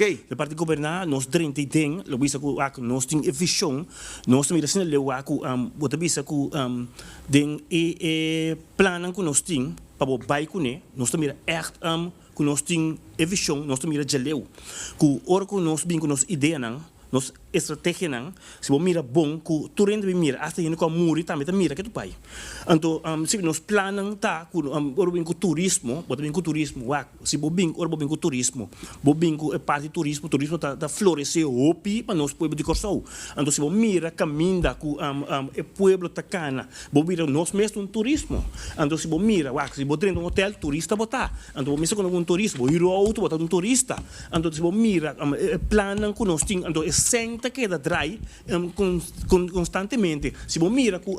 E parti goberná, nos drenta i den, lo bisa ku wak nos tin e vishon, nos ta mira asina leu wak ku bo ta bisa ku den e e plannan ku nos tin pa bo bai kuné, nos ta mira ègt Ku nos tin e vishon, nos ta mira djaleu. Ku ora ku nos bin ku nos ideanan, nos estrategianan, si bo mira bon ku tur hende bin mira, asta hende ku a muri tambe ta mira ke tu bai. Anto, si nos plannan ta ku ora bo bin ku turismo, bo ta bin ku turismo, wak, si bo bin, ora bo bin ku turismo, bo bin ku e parti turismo, turismo ta ta floresé hopi pa nos pueblo di Kòrsou. Anto si bo mira kaminda ku e pueblo ta kana, Bo bira nos mes un turismo. Anto si bo mira, wak, si bo drenta un hotel, turista bo ta. Anto bo mester kono un turista, bo hür un auto, bo ta un turista. Anto si bo mira e plannan ku nos tin, anto e sèn ta keda drai konstantemente. Si bo mira ku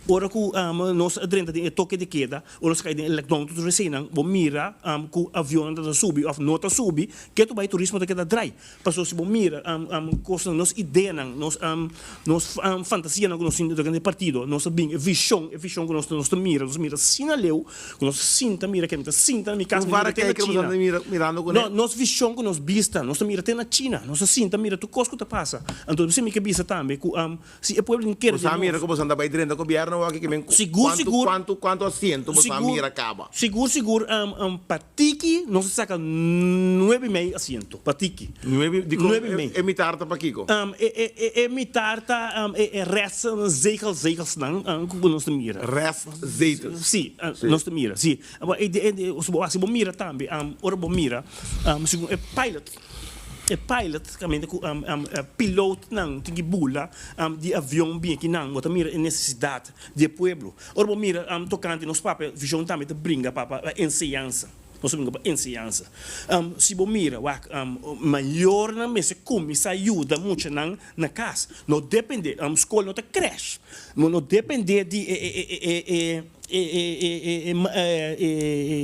ora ku nos a drenta den e toke de keda, ora nos a kai den e lockdown tur eseinan, bo mira ku avionnan ta subi òf no ta subi, ke tur bai turismo ta keda drai. Pasobra si bo mira kosnan, nos ideanan, nos nos fantasianan ku nos tin durante e partido, nos a bin e vishon, e vishon ku nos nos ta mira, nos ta mira asina leu ku nos ta sinta mira ke mi ta sinta na mi kas mi mira te na China. No, nos vishon ku nos bista, nos ta mira te na China, nos ta sinta mira tur kos ku ta pasa. Anto mi ke bisa tambe ku Si e pueblo tin kere di nos. Bo sa mira ku boso ta bai drenta gobièrnu awor aki men Sigur, kuantu sigur. kuantu kuantu asiento bo sa Sigur, mira kaba? sigur, sigur pa tiki nos a saka nuebe i mei asiento, pa tiki. Nuebe, dikon Nuebe i mei. e mitar ta pakiko? E e e e mitar ta e e rest zegel zegelsnan ku nos ta mira. Rest zetels. Si, Si. nos ta mira, si. Awor e e si bo mira tambe ora bo mira segun e pilot. E pilot caminda cu pilootnan tin ki bula di avion bien kinan bo ta mira e necesidad di e pueblo. Ora bo mira tocante nos papia vision tambe ta bringa pa pa enseñansa, nos ta bringa pa enseñansa. Si bo mira wak mayornan mester cuminsa yuda muchanan na cas, no depende scol no ta crash, no depende di e E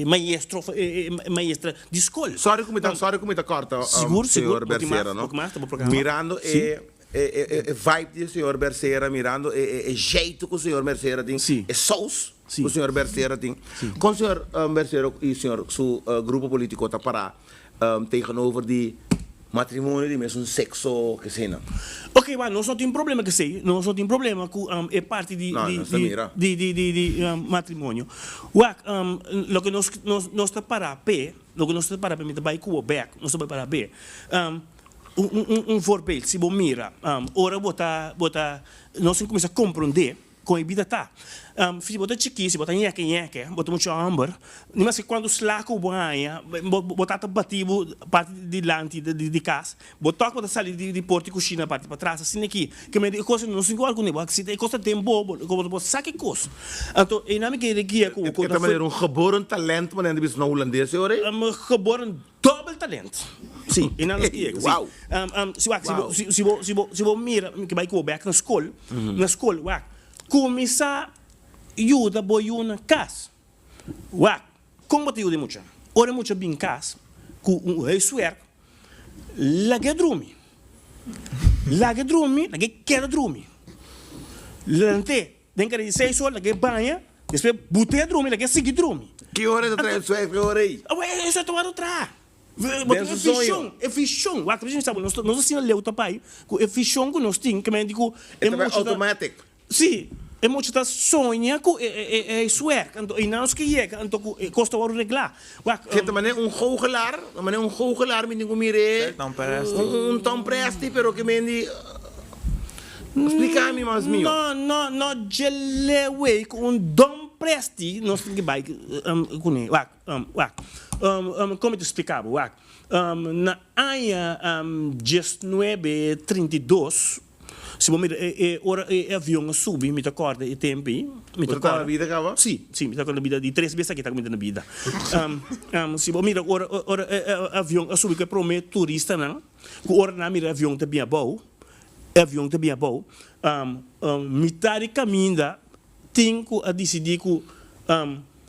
maestro of e maestra di skol. Sorry ku mi ta sorry ku mi ta kòrta Sigur, sigur. señor Bercera no. Bo tin mas, bo programa. Mirando e e e vibe di señor Bercera, mirando e e jeito ku señor Bercera tin, e sous ku señor Bercera tin. Kon señor Bercera i señor su grupo politico ta pará tegenover di matrimonio di mesun sexo keseinan? Ok, wak, nos no tin problema kesei, nos no tin problema ku e parti di No, nos ta mira. di di di di matrimonio. Wak, loke nos nos nos ta para p'e, loke nos ta para p'e, mi ta bai ku bo bèk, nos ta bai para p'e. Un un un voorbeeld, si bo mira, ora bo ta bo ta, nos tin kuminsá komprondé Kon e bida ta. Si bo ta chikí, si bo ta ñèkè ñèkè, bo ta mucha hòmber, ni maske kuantu sla ku bo haña, bo tata bati bo parti dilanti di kas, bo tòg bo ta sali di porta di kushina parti patras, asina aki. Ke mende e kos no sin ku algu bo si e kos ta den bo, bo sa ki kos. Anto einan mi kere guia ku E ta manera un geboren talent manera di bisa na hulandes e ora ei? Geboren Dobel talent. Si, e nan nos yega. Si. Wow. Si wak, si bo, Wow. si, si bo, si bo, si bo mira, mi ke bai ku bo bek na skol, na skol, wak, kuminsá yuda bo yu na kas. Wak, kon bo ta yuda e mucha? Ora e mucha bin kas ku un huiswerk, lag'é drumi. Lag'é drumi, lag'é keda drumi. Lant'é. Den kare di seis ora laga e baña, despues bute a drumi, laga e sigui drumi. Ki ora e ta traha e sueño? Ki ora ei? Awor e sueño ta wòrdu traha. Bo Den tin su e soño. vishon, e vishon. Wak, mi sa bo, nos ta asina leu ta bai ku e vishon ku nos tin, ke menti ku E e ta bai mucha ta. automatic. Si, e mucha ta soña ku e e e suerk, anto einan nos ke yega, anto ku e kos ta wòrdu reglá. Wak. Ke ta manera un goochelaar, ta manera un goochelaar mi tin ku mir'é. Tom Presti. Un Tom Presti, pero ke mendi. Splika mi mas mihó. No, no, no djele wey ku un Don Presti nos tin ki bai kuné. Wak, wak. Kon mi ta splika bo? Wak, na aña diesnuebe trinta i dos, si bo mira e ora e avion a subi, mi ta kòrda e tempu ei. Mi ta Bo ta na kòrda. bida kaba? Si, si, mi ta kòrda na bida. Di tres bes aki ta ku mi ta na bida. Si bo mira ora ora e avion a subi ku e promé turistanan, ku ora nan a mira e avion ta bin abou. e avion ta bin abou, mitad di caminda tin cu a dicidi cu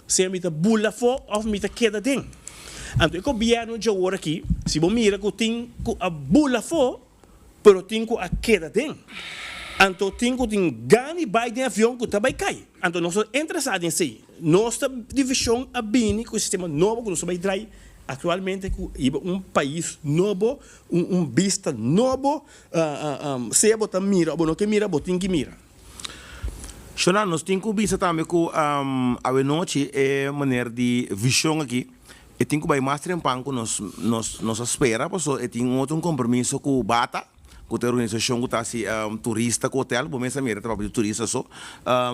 sea mi ta bula afo of mi ta keda den. Anto e gobierno dje awor aki, si bo mira cu tin cu a bula afo, pero tin cu a keda den. Anto tin cu tin gana di bay den avion cu ta bay cay. Anto nos ta interesa den esey. Nos ta division a bini cu e sistema nobo cu nos ta bay draai actualmente cu hiba un pais nobo, un bista nobo, sea bo ta mira o bo no ke mira, bo tin ki mira. Shona, nos tin cu bisa tambe cu awenochi e meneer di vision aki e tin cu bay mas trempan cu nos nos nos a spera paso e tin otro un compromiso cu bata cu ta e organisacion cu ta haci turista cu hotel, bo mes a mira ta papia di turista so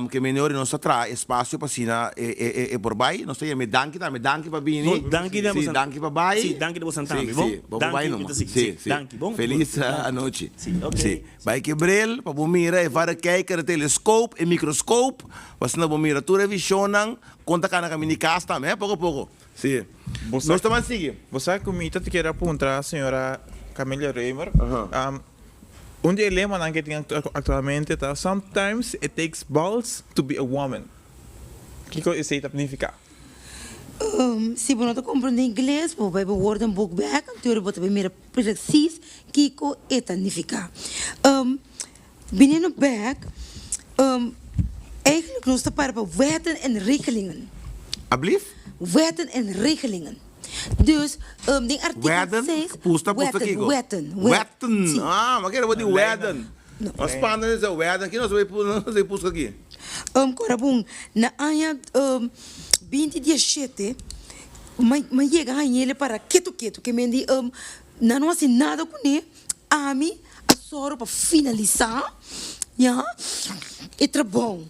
ke meneer nos ta traha espacio pa asina e e por bay, nos ta yama e danki tambe, danki pa bini, No, danki na si bosan, danki pa bay, si danki na bosan si tambe, bon, si bo por bay danki, numa, mi ta sigui, si si si danki, bon, feliz danki, anochi, si ok. si. Bai ke bril pa bo mira e varrekijker, e telescoop, e microscoop, pa asina bo mira tur e visionnan kon ta kana kaminda di kas tambe, he, poko poko. Si. Bo sa Nos ta ban sigui. Bo sa ku mi ta kier a puntra señora Camelia Römer, un di e lemanan ke tin aktualmente ta Sometimes it takes balls to be a woman. Kiko esei ta nifiká? Si bo no ta komprende ingles, bo bai bo woordenboek bek, anto bo ta bai mira Precies kiko e ta nifiká. Biniendo bek, eigenlijk nos ta para pa wetten en regelingen. Ablief? Wetten en regelingen. Dus den artikel Wedden? 6, Pusta, pusta wetten, kiko? wetten, wet, Wetten. si. Ah, ma kere bo di wedden. No. Mas spanta di sa wedden. Ki nos bay pu, nos bay puska aki? Korabon, na aña binti dieshete, ma ma yega hañ'ele para ketu ketu, ke men di nan no hasi nada kuné, ami a sòru pa finalisá, ya, e trabou.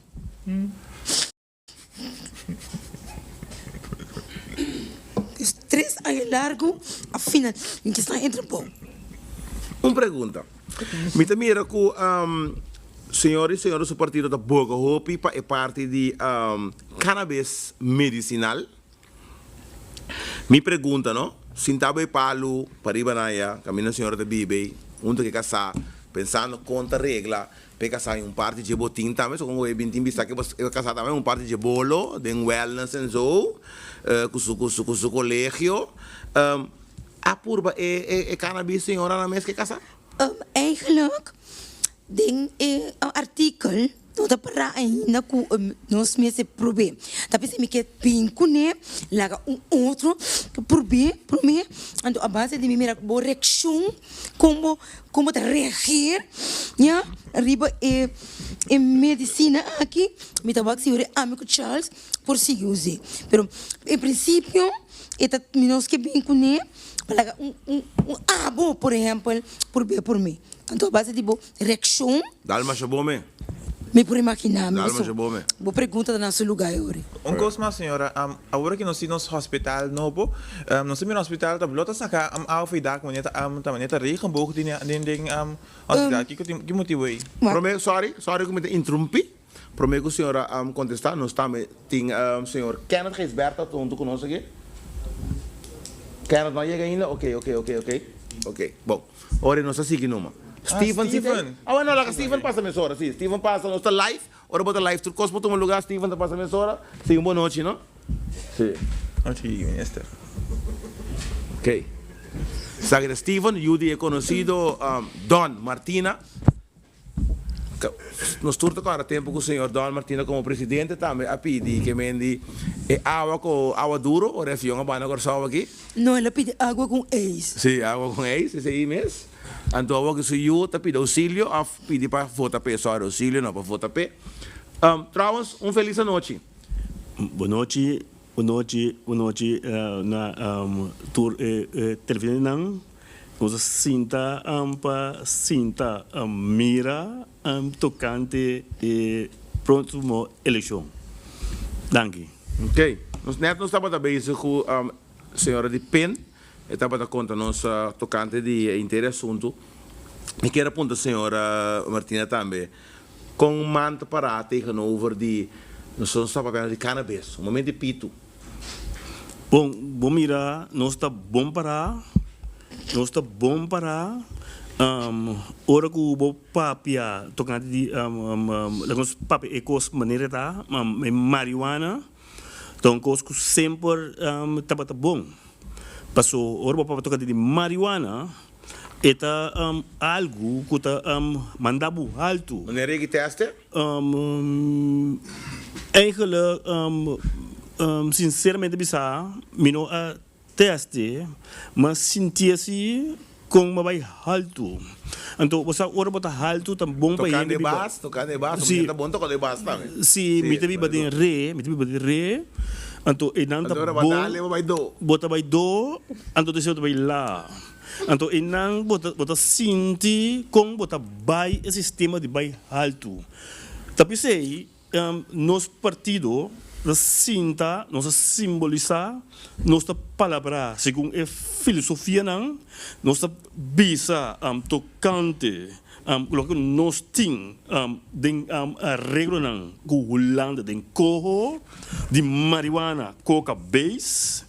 Dus tres aña largu a finalisá e trabou. Un pregunta. Mi ta mira ku señor y señora su partido ta boga hopi pa e parti di cannabis medicinal. Mi pregunta no, sinta bo e palu pariba nan ya, caminda señora ta biba ey, hunto ke casá, pensando con ta regla p'e casá y un parti dje botin tambe, so con e bin tin bisa ke e casá tambe un parti dje bolo den wellness en zo, cu su cu su cu su colegio. A purba e e cannabis señora nan mes ke casá? Eigenlijk den e artikel no ta para ainda ku nos mester prob'é. Ta p'esei mi ke bin kuné, laga un otro prob'é promé, anto a base di mi mira bo reakshon, kon bo kon bo ta reagir ya riba e e medisina aki, mi ta wak si ora ami ku Charles por sigui us'é. Pero en prinsipio e ta nos ke bin kuné pa laga un un un abo por ehèmpel prob'é promé. Anto a base di bo reaccion. Dal masha bo me. Mi por imagina mi. Dal masha bo me. Bo pregunta ta na su lugar e ora. Un cos mas señora, awor ki nos tin nos hospital nobo, nos ta mira hospital ta blo ta saca awa for di dak manera ta ta manera ta regenboog den den den hospital, kiko tin ki motibo ei? Prome sorry, sorry ku mi ta interumpi, prome ku señora contesta nos tambe tin señor Kenneth Gijsbertha hunto ku nos aki. Kenneth no a yega ainda? Ok ok ok ok ok bon. Ora nos a sigui numa. Steven si ta Ah bueno laga Steven pasa mesora si Steven pasa nos ta live ora bo ta live tur cos por tuma lugar Steven ta pasa mesora si un bonochi no si. Nochi minister. Ok esaki ta Steven yu di e conocido Don Martina. Nos tur ta kòrda tempu ku señor Don Martina komo presidente tambe a pidi ke men di e awa ku awa duro ora e avion a banda Kòrsou aki. No, el a pidi agua ku eis. Sí, agua ku eis, esei mes. Anto awor ku su yu ta pidi ousilio òf pidi pa vota p'e, sòri, ousilio no, pa vota p'e. Trouwens, un felis anochi. Bonochi, bonochi, bonochi na tur e televidentenan. Nos a sinta pa sinta mira tocante e proximo eleccion. Danki. Ok. Nos net nos tabata bezig cu señora di Pen. E tabata conta nos tocante di e inter asunto. Mi kier a punta señora Martina tambe con man ta para tegenover di nos nos ta papiando di cannabis. Un momento di pitu. Bon, bo mira, nos ta bon pará, nos ta bon pará. Ora ku bo papia tokante di laga nos papia e kos manera e ta, e marihuana ta un kos ku semper tabata bon. Paso ora bo papia tokante di marihuana e ta algu ku ta manda bo haltu. Manera e ki teste? Eigenlijk sinceramente bisa mi no a Teste, ma sinti asi kon bo bai haltu. Anto bo sa ora bo ta haltu ta bon pa hende Tokando e biba. bas, tokando e bas, Si, ta bon tokando e bas tambe. si, mi ta biba den re, mi ta biba den re, anto einan ta Anto ora bo bon, dale bo bai do. bo ta bai do, anto despues bo ta bai la. Anto einan bo ta bo ta sinti kon bo ta bai e sistema di bai haltu. Ta p'esei Nos partido ta sinta, nos ta simbolisá, nos ta palabrá segun e filosofianan, nos ta bisa tokante loke nos tin den areglonan ku Hulanda den koho di marihuana, koka base.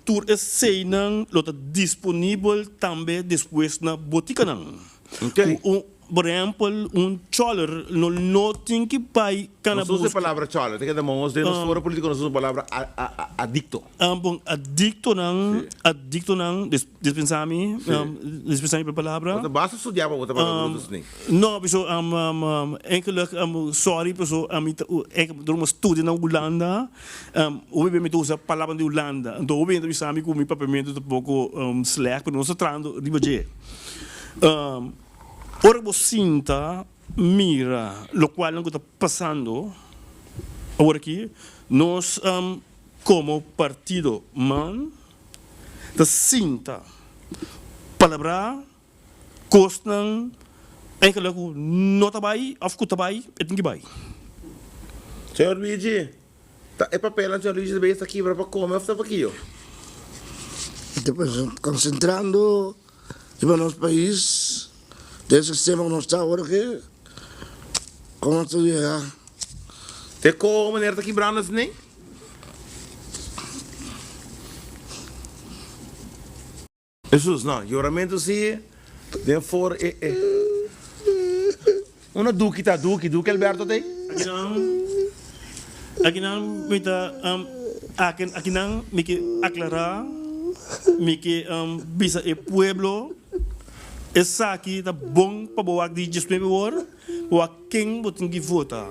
Tur eseinan lo ta disponibel tambe despues na botikanan. Ku un Por ehempel, un choler no no tin ki bai cana Nos usa e busca. palabra choler, ta keda mos den nos foro politico nos usa e palabra adicto. Bon, adictonan, Sí. adictonan, dispensa mi, Sí. dispensa mi pa e palabra. Bo ta basta studia pa bo ta papia brutus ni. No, paso eigenlijk, sorry, paso ami ta, dor mi a studia na Hulanda, hopi bia mi ta usa palabra di Hulanda, anto hopi hende ta bisa mi cu mi papiamento ta poco slecht, pero nos ta trahando riba dje. Ora bo sinta mira lokualnan ku ta pasando awor aki, nos komo partido man ta sinta palabrá kosnan eigenlik ku no ta bai òf ku ta bai, e tin ki bai. Señor Luigi, ta e papelnan señor Luigi ta bay esta kibra pa come of ta pa kiyo? Ta concentrando riba nos pais den sistema ku nos ta awor aki kon nos ta yega. Te koho manera ta kibrando asina? Hesus, no, yoramentu si den for e e. Una duki ta duki, duki Alberto ta ei? Akinan, akinan mi ta, akinan mi ke aklará, mi ke bisa e pueblo, esaki ta bon pa bo wak di diesnuebe or, bo wak ken bo tin ki vota.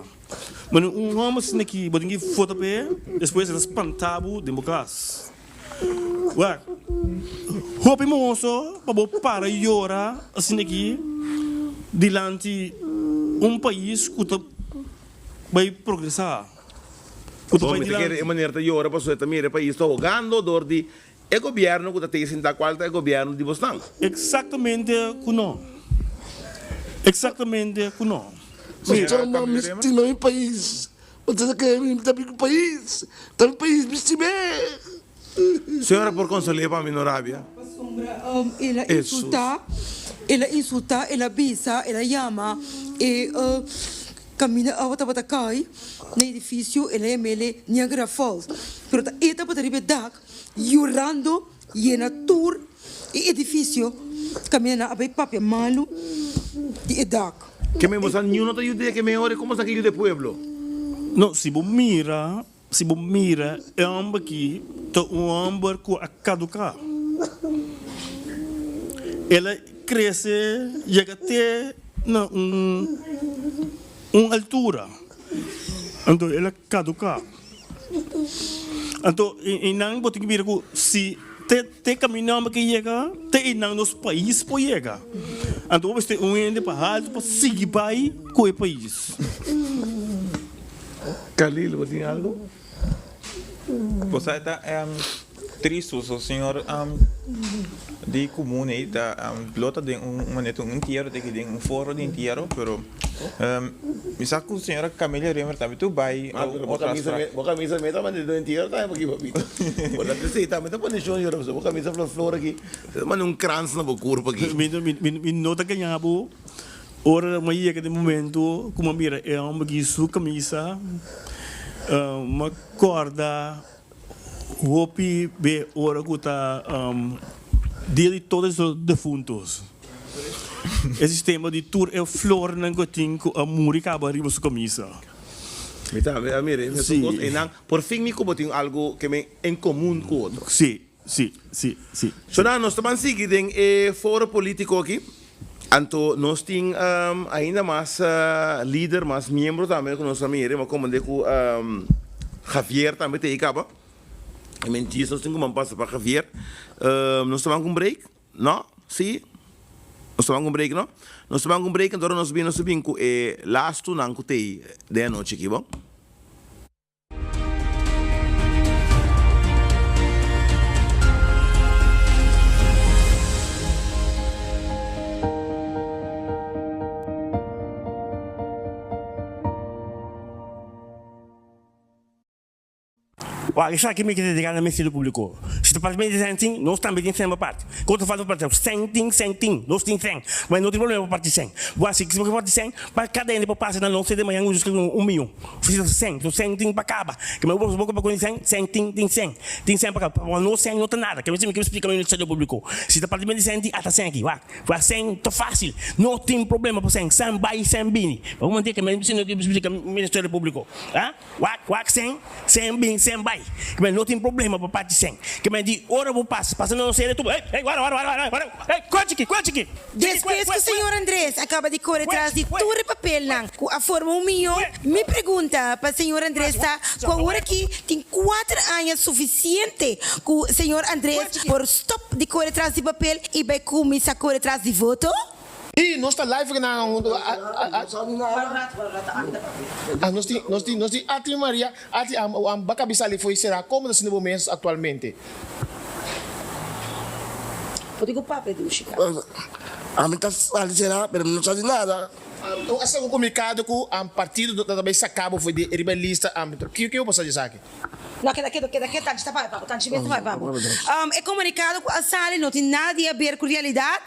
Mane un hòmber asina ki bo tin ki vota p'e, despues e ta spanta bo den bo kas. Wak, hopi moso pa bo para yora asina aki dilanti un pais ku ta bai progresá, ku ta Bo bai mi ta kere dilanti. e manera ta yora pasobra e ta mira e pais ta hogando dor di e gobièrnu ku ta tei sintá kual ta e gobièrnu di bosnan. Eksaktamente ku no. Eksaktamente ku no. Mira, mi stima mi pais. Bo ta kere mi ta mi pais, ta mi pais mi stim'é. Señora por consol'é pa mi no rabia. Pasobra el a insultá, el a insultá, el a bisa, el a yama e kaminda awa tabata kai na edifisio, el a yam'é Niagara Falls. Pero ta e tabata riba e dak yorando yena tur e edifisio kaminda nan a bai papia malu di e dak. Ke men bosa niun no ta yud'é, ke men ora komo sa ke yuda e pueblo? No, si bo mira, si bo mira e hòmber aki ta un hòmber ku a kaduká. El a krese yega te na un un altura, anto el a kaduká. Anto einan bo tin ki mira ku si te te kaminda hòmber ke yega, te einan nos pais por yega. Anto bo mester un hende pa haltu pa sigui bai ku e pais. Khalil, bo tin algu? Bo sa e ta tristu so señor di común ei ta lo ta den un manera un entiero ta den un foro di entiero pero mi sa cu señora Camelia Römer tambe tur bay Bo camisa bo camisa mi ta manda den entiero tambe paki papito bo ta trece tambe ta pone shon yora bo camisa flor flor aki ta manda un krans na bo curpa aki. Mi no ta gaña bo Ora mi a yega den momento ku mi a mira e hòmber ki su kamisa, mi a kòrda hopi be ora ku ta dia di todos los defuntos. E sistema di tur e flornan ku tin ku a muri kaba riba su kamisa. Mi tambe a mira e mesun kos einan. Por fin mi ku bo tin algu ke men en komun ku otro. Sí, sí, sí, sí. So nan, nos ta ban sigui den e foro politico aki. Anto nos tin ainda mas lider, mas miembro tambe ku nos a mira. Mi a komende ku Javier tambe ta ei kaba. E men djis nos tin ku ban pasa pa Javier. Nos ta ban ku un break? No? Sí? Nos ta ban ku un break, no? Nos ta ban ku un break, anto ora nos bin nos ta bin ku e lastunan ku ta ei den anochi aki, bon? Wak, esaki mi ke dediká na Ministerio Públiko. Si ta parti di sèn tin, nos tambe tin sèn pa parti. Kon ta falta pa parti sèn? Sèn tin, sèn tin. Nos tin sèn. Ma no tin problema pa parti sèn. Wak, si bo ke parti sèn, pa kada hende por pasa na nos sede mañan nos skirbi un miyon. Si ta sèn, so sèn tin pa kaba. Ke bo bo ke pa koni sèn, sèn tin, tin sèn. Tin sèn pa kaba. Pa nos sèn no ta nada. Ke mi ke splika Ministerio Públiko. Si ta parti di sèn tin, ata sèn aki. Wak, wak sèn ta fásil. No tin problema pa sèn. Sèn bai, sèn bini. Bo manti ke mi ke splika Ministerio Públiko. A. Wak wak sen, sen bin, sen bai. Ke men no tin problema pa parti sen. Ke men di ora bo pasa, pasa na nos sede tur, ey, ey, wara, wara, wara, wara, wara, ey, kue chiki, kue chiki, chiki, kue, Despues kue, ku kue, señor Andres a kaba di kore kue, tras di kue, tur e papelnan ku a forma un miyon, kue, mi pregunta pa señor Andres ta ku awor aki tin kuater aña sufisiente ku señor Andres por stop di kore tras di papel i bai kuminsá kore tras di voto? Y nos ta live na Ah nos tin nos tin nos tin Ati Maria Ati am am ba kabi sali fo'i sera como ta sinti bo mes actualmente? Bo tin ku papia dushi ka. Ami ta sali sera pero mi no sa di nada. Un a saka un comunicado cu am partido ta bay saca bo fo'i di riba e lista am kico bo sa di esaki? No, keda keto, keda keto, tanchi ta papia pa bo, tanchi mes ta papia pa bo. E comunicado cu a sali no tin nada di haber cu realidad.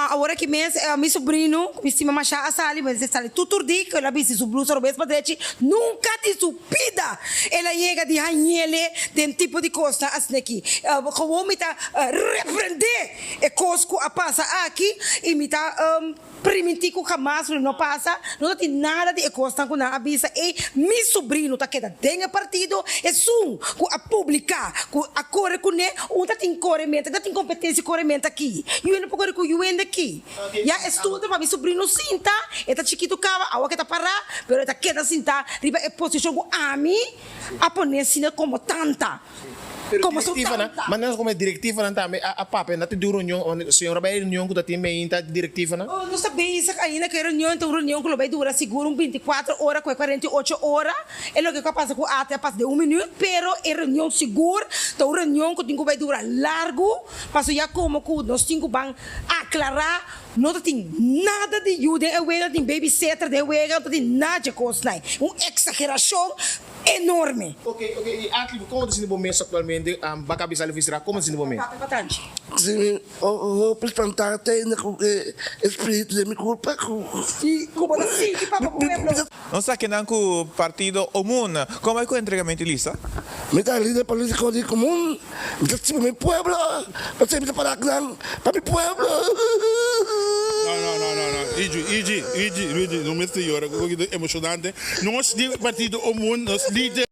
Awor aki mes mi sobrino cu mi stima masha a sali, mi a sali tur tur di cu el a bisti su blusa robes pa drechi, nunca di su bida el a yega di hañele den tipo di cosnan asina aki. Gewoon mi ta reprende e cos cu a pasa aki y mi ta. Primintí ku hamas lo no pasa, no ta tin nada di e kosnan ku nan a bisa ei, mi subrino ta keda den e partido, esun ku a publiká ku a kore kuné, un ta tin korementu, ta tin kompetensia korementu aki, yu no por kore ku yu hende aki. Ya e stul ta pa mi subrino sinta, e ta chikitu kaba, awa ke ta pará, pero e ta keda sintá riba e posishon ku ami a pone asina komo tanta. Pero Como su direktivanan, tanta. manera como e direktivanan tambe a a papia na tin un reunion, señora bay reunion cu ta tin meinta di direktivanan? Oh, nos ta bezig ainda cu e reunion, ta un reunion cu lo bay dura sigur un binticuatro ora cu e cuarenta y ocho ora, e loke cu a pasa cu ate a pasa den un minuut, pero e reunion sigur ta un reunion cu tin cu bay dura largo, pasobra ya como cu nos tin cu ban aclara, no ta tin nada di yu den e wega, no ta tin babysitter den e wega, no ta tin nada dje cosnan, un exageracion enorme. Ok, ok, y aki como ta sinti bo mes actualmente? Ba cabeza li vistra, como ta sinti bo mes? Papia patanchi. Si mi hopi spantá te ainda ku e espíritu den mi kurpa ku. Si ku bo ta sinti papa pueblo. Nos ta kinan ku partido Omun. Kon bai ku entregamento di lista? Mi ta lider politico di comun, mi ta stima mi pueblo, p'esei mi ta para akinan pa mi pueblo. No, no, no, no, no. Iji, iji, iji, Luigi, no mester yora, ku poquito emocionante. Nos di Partido Omun, nos lider.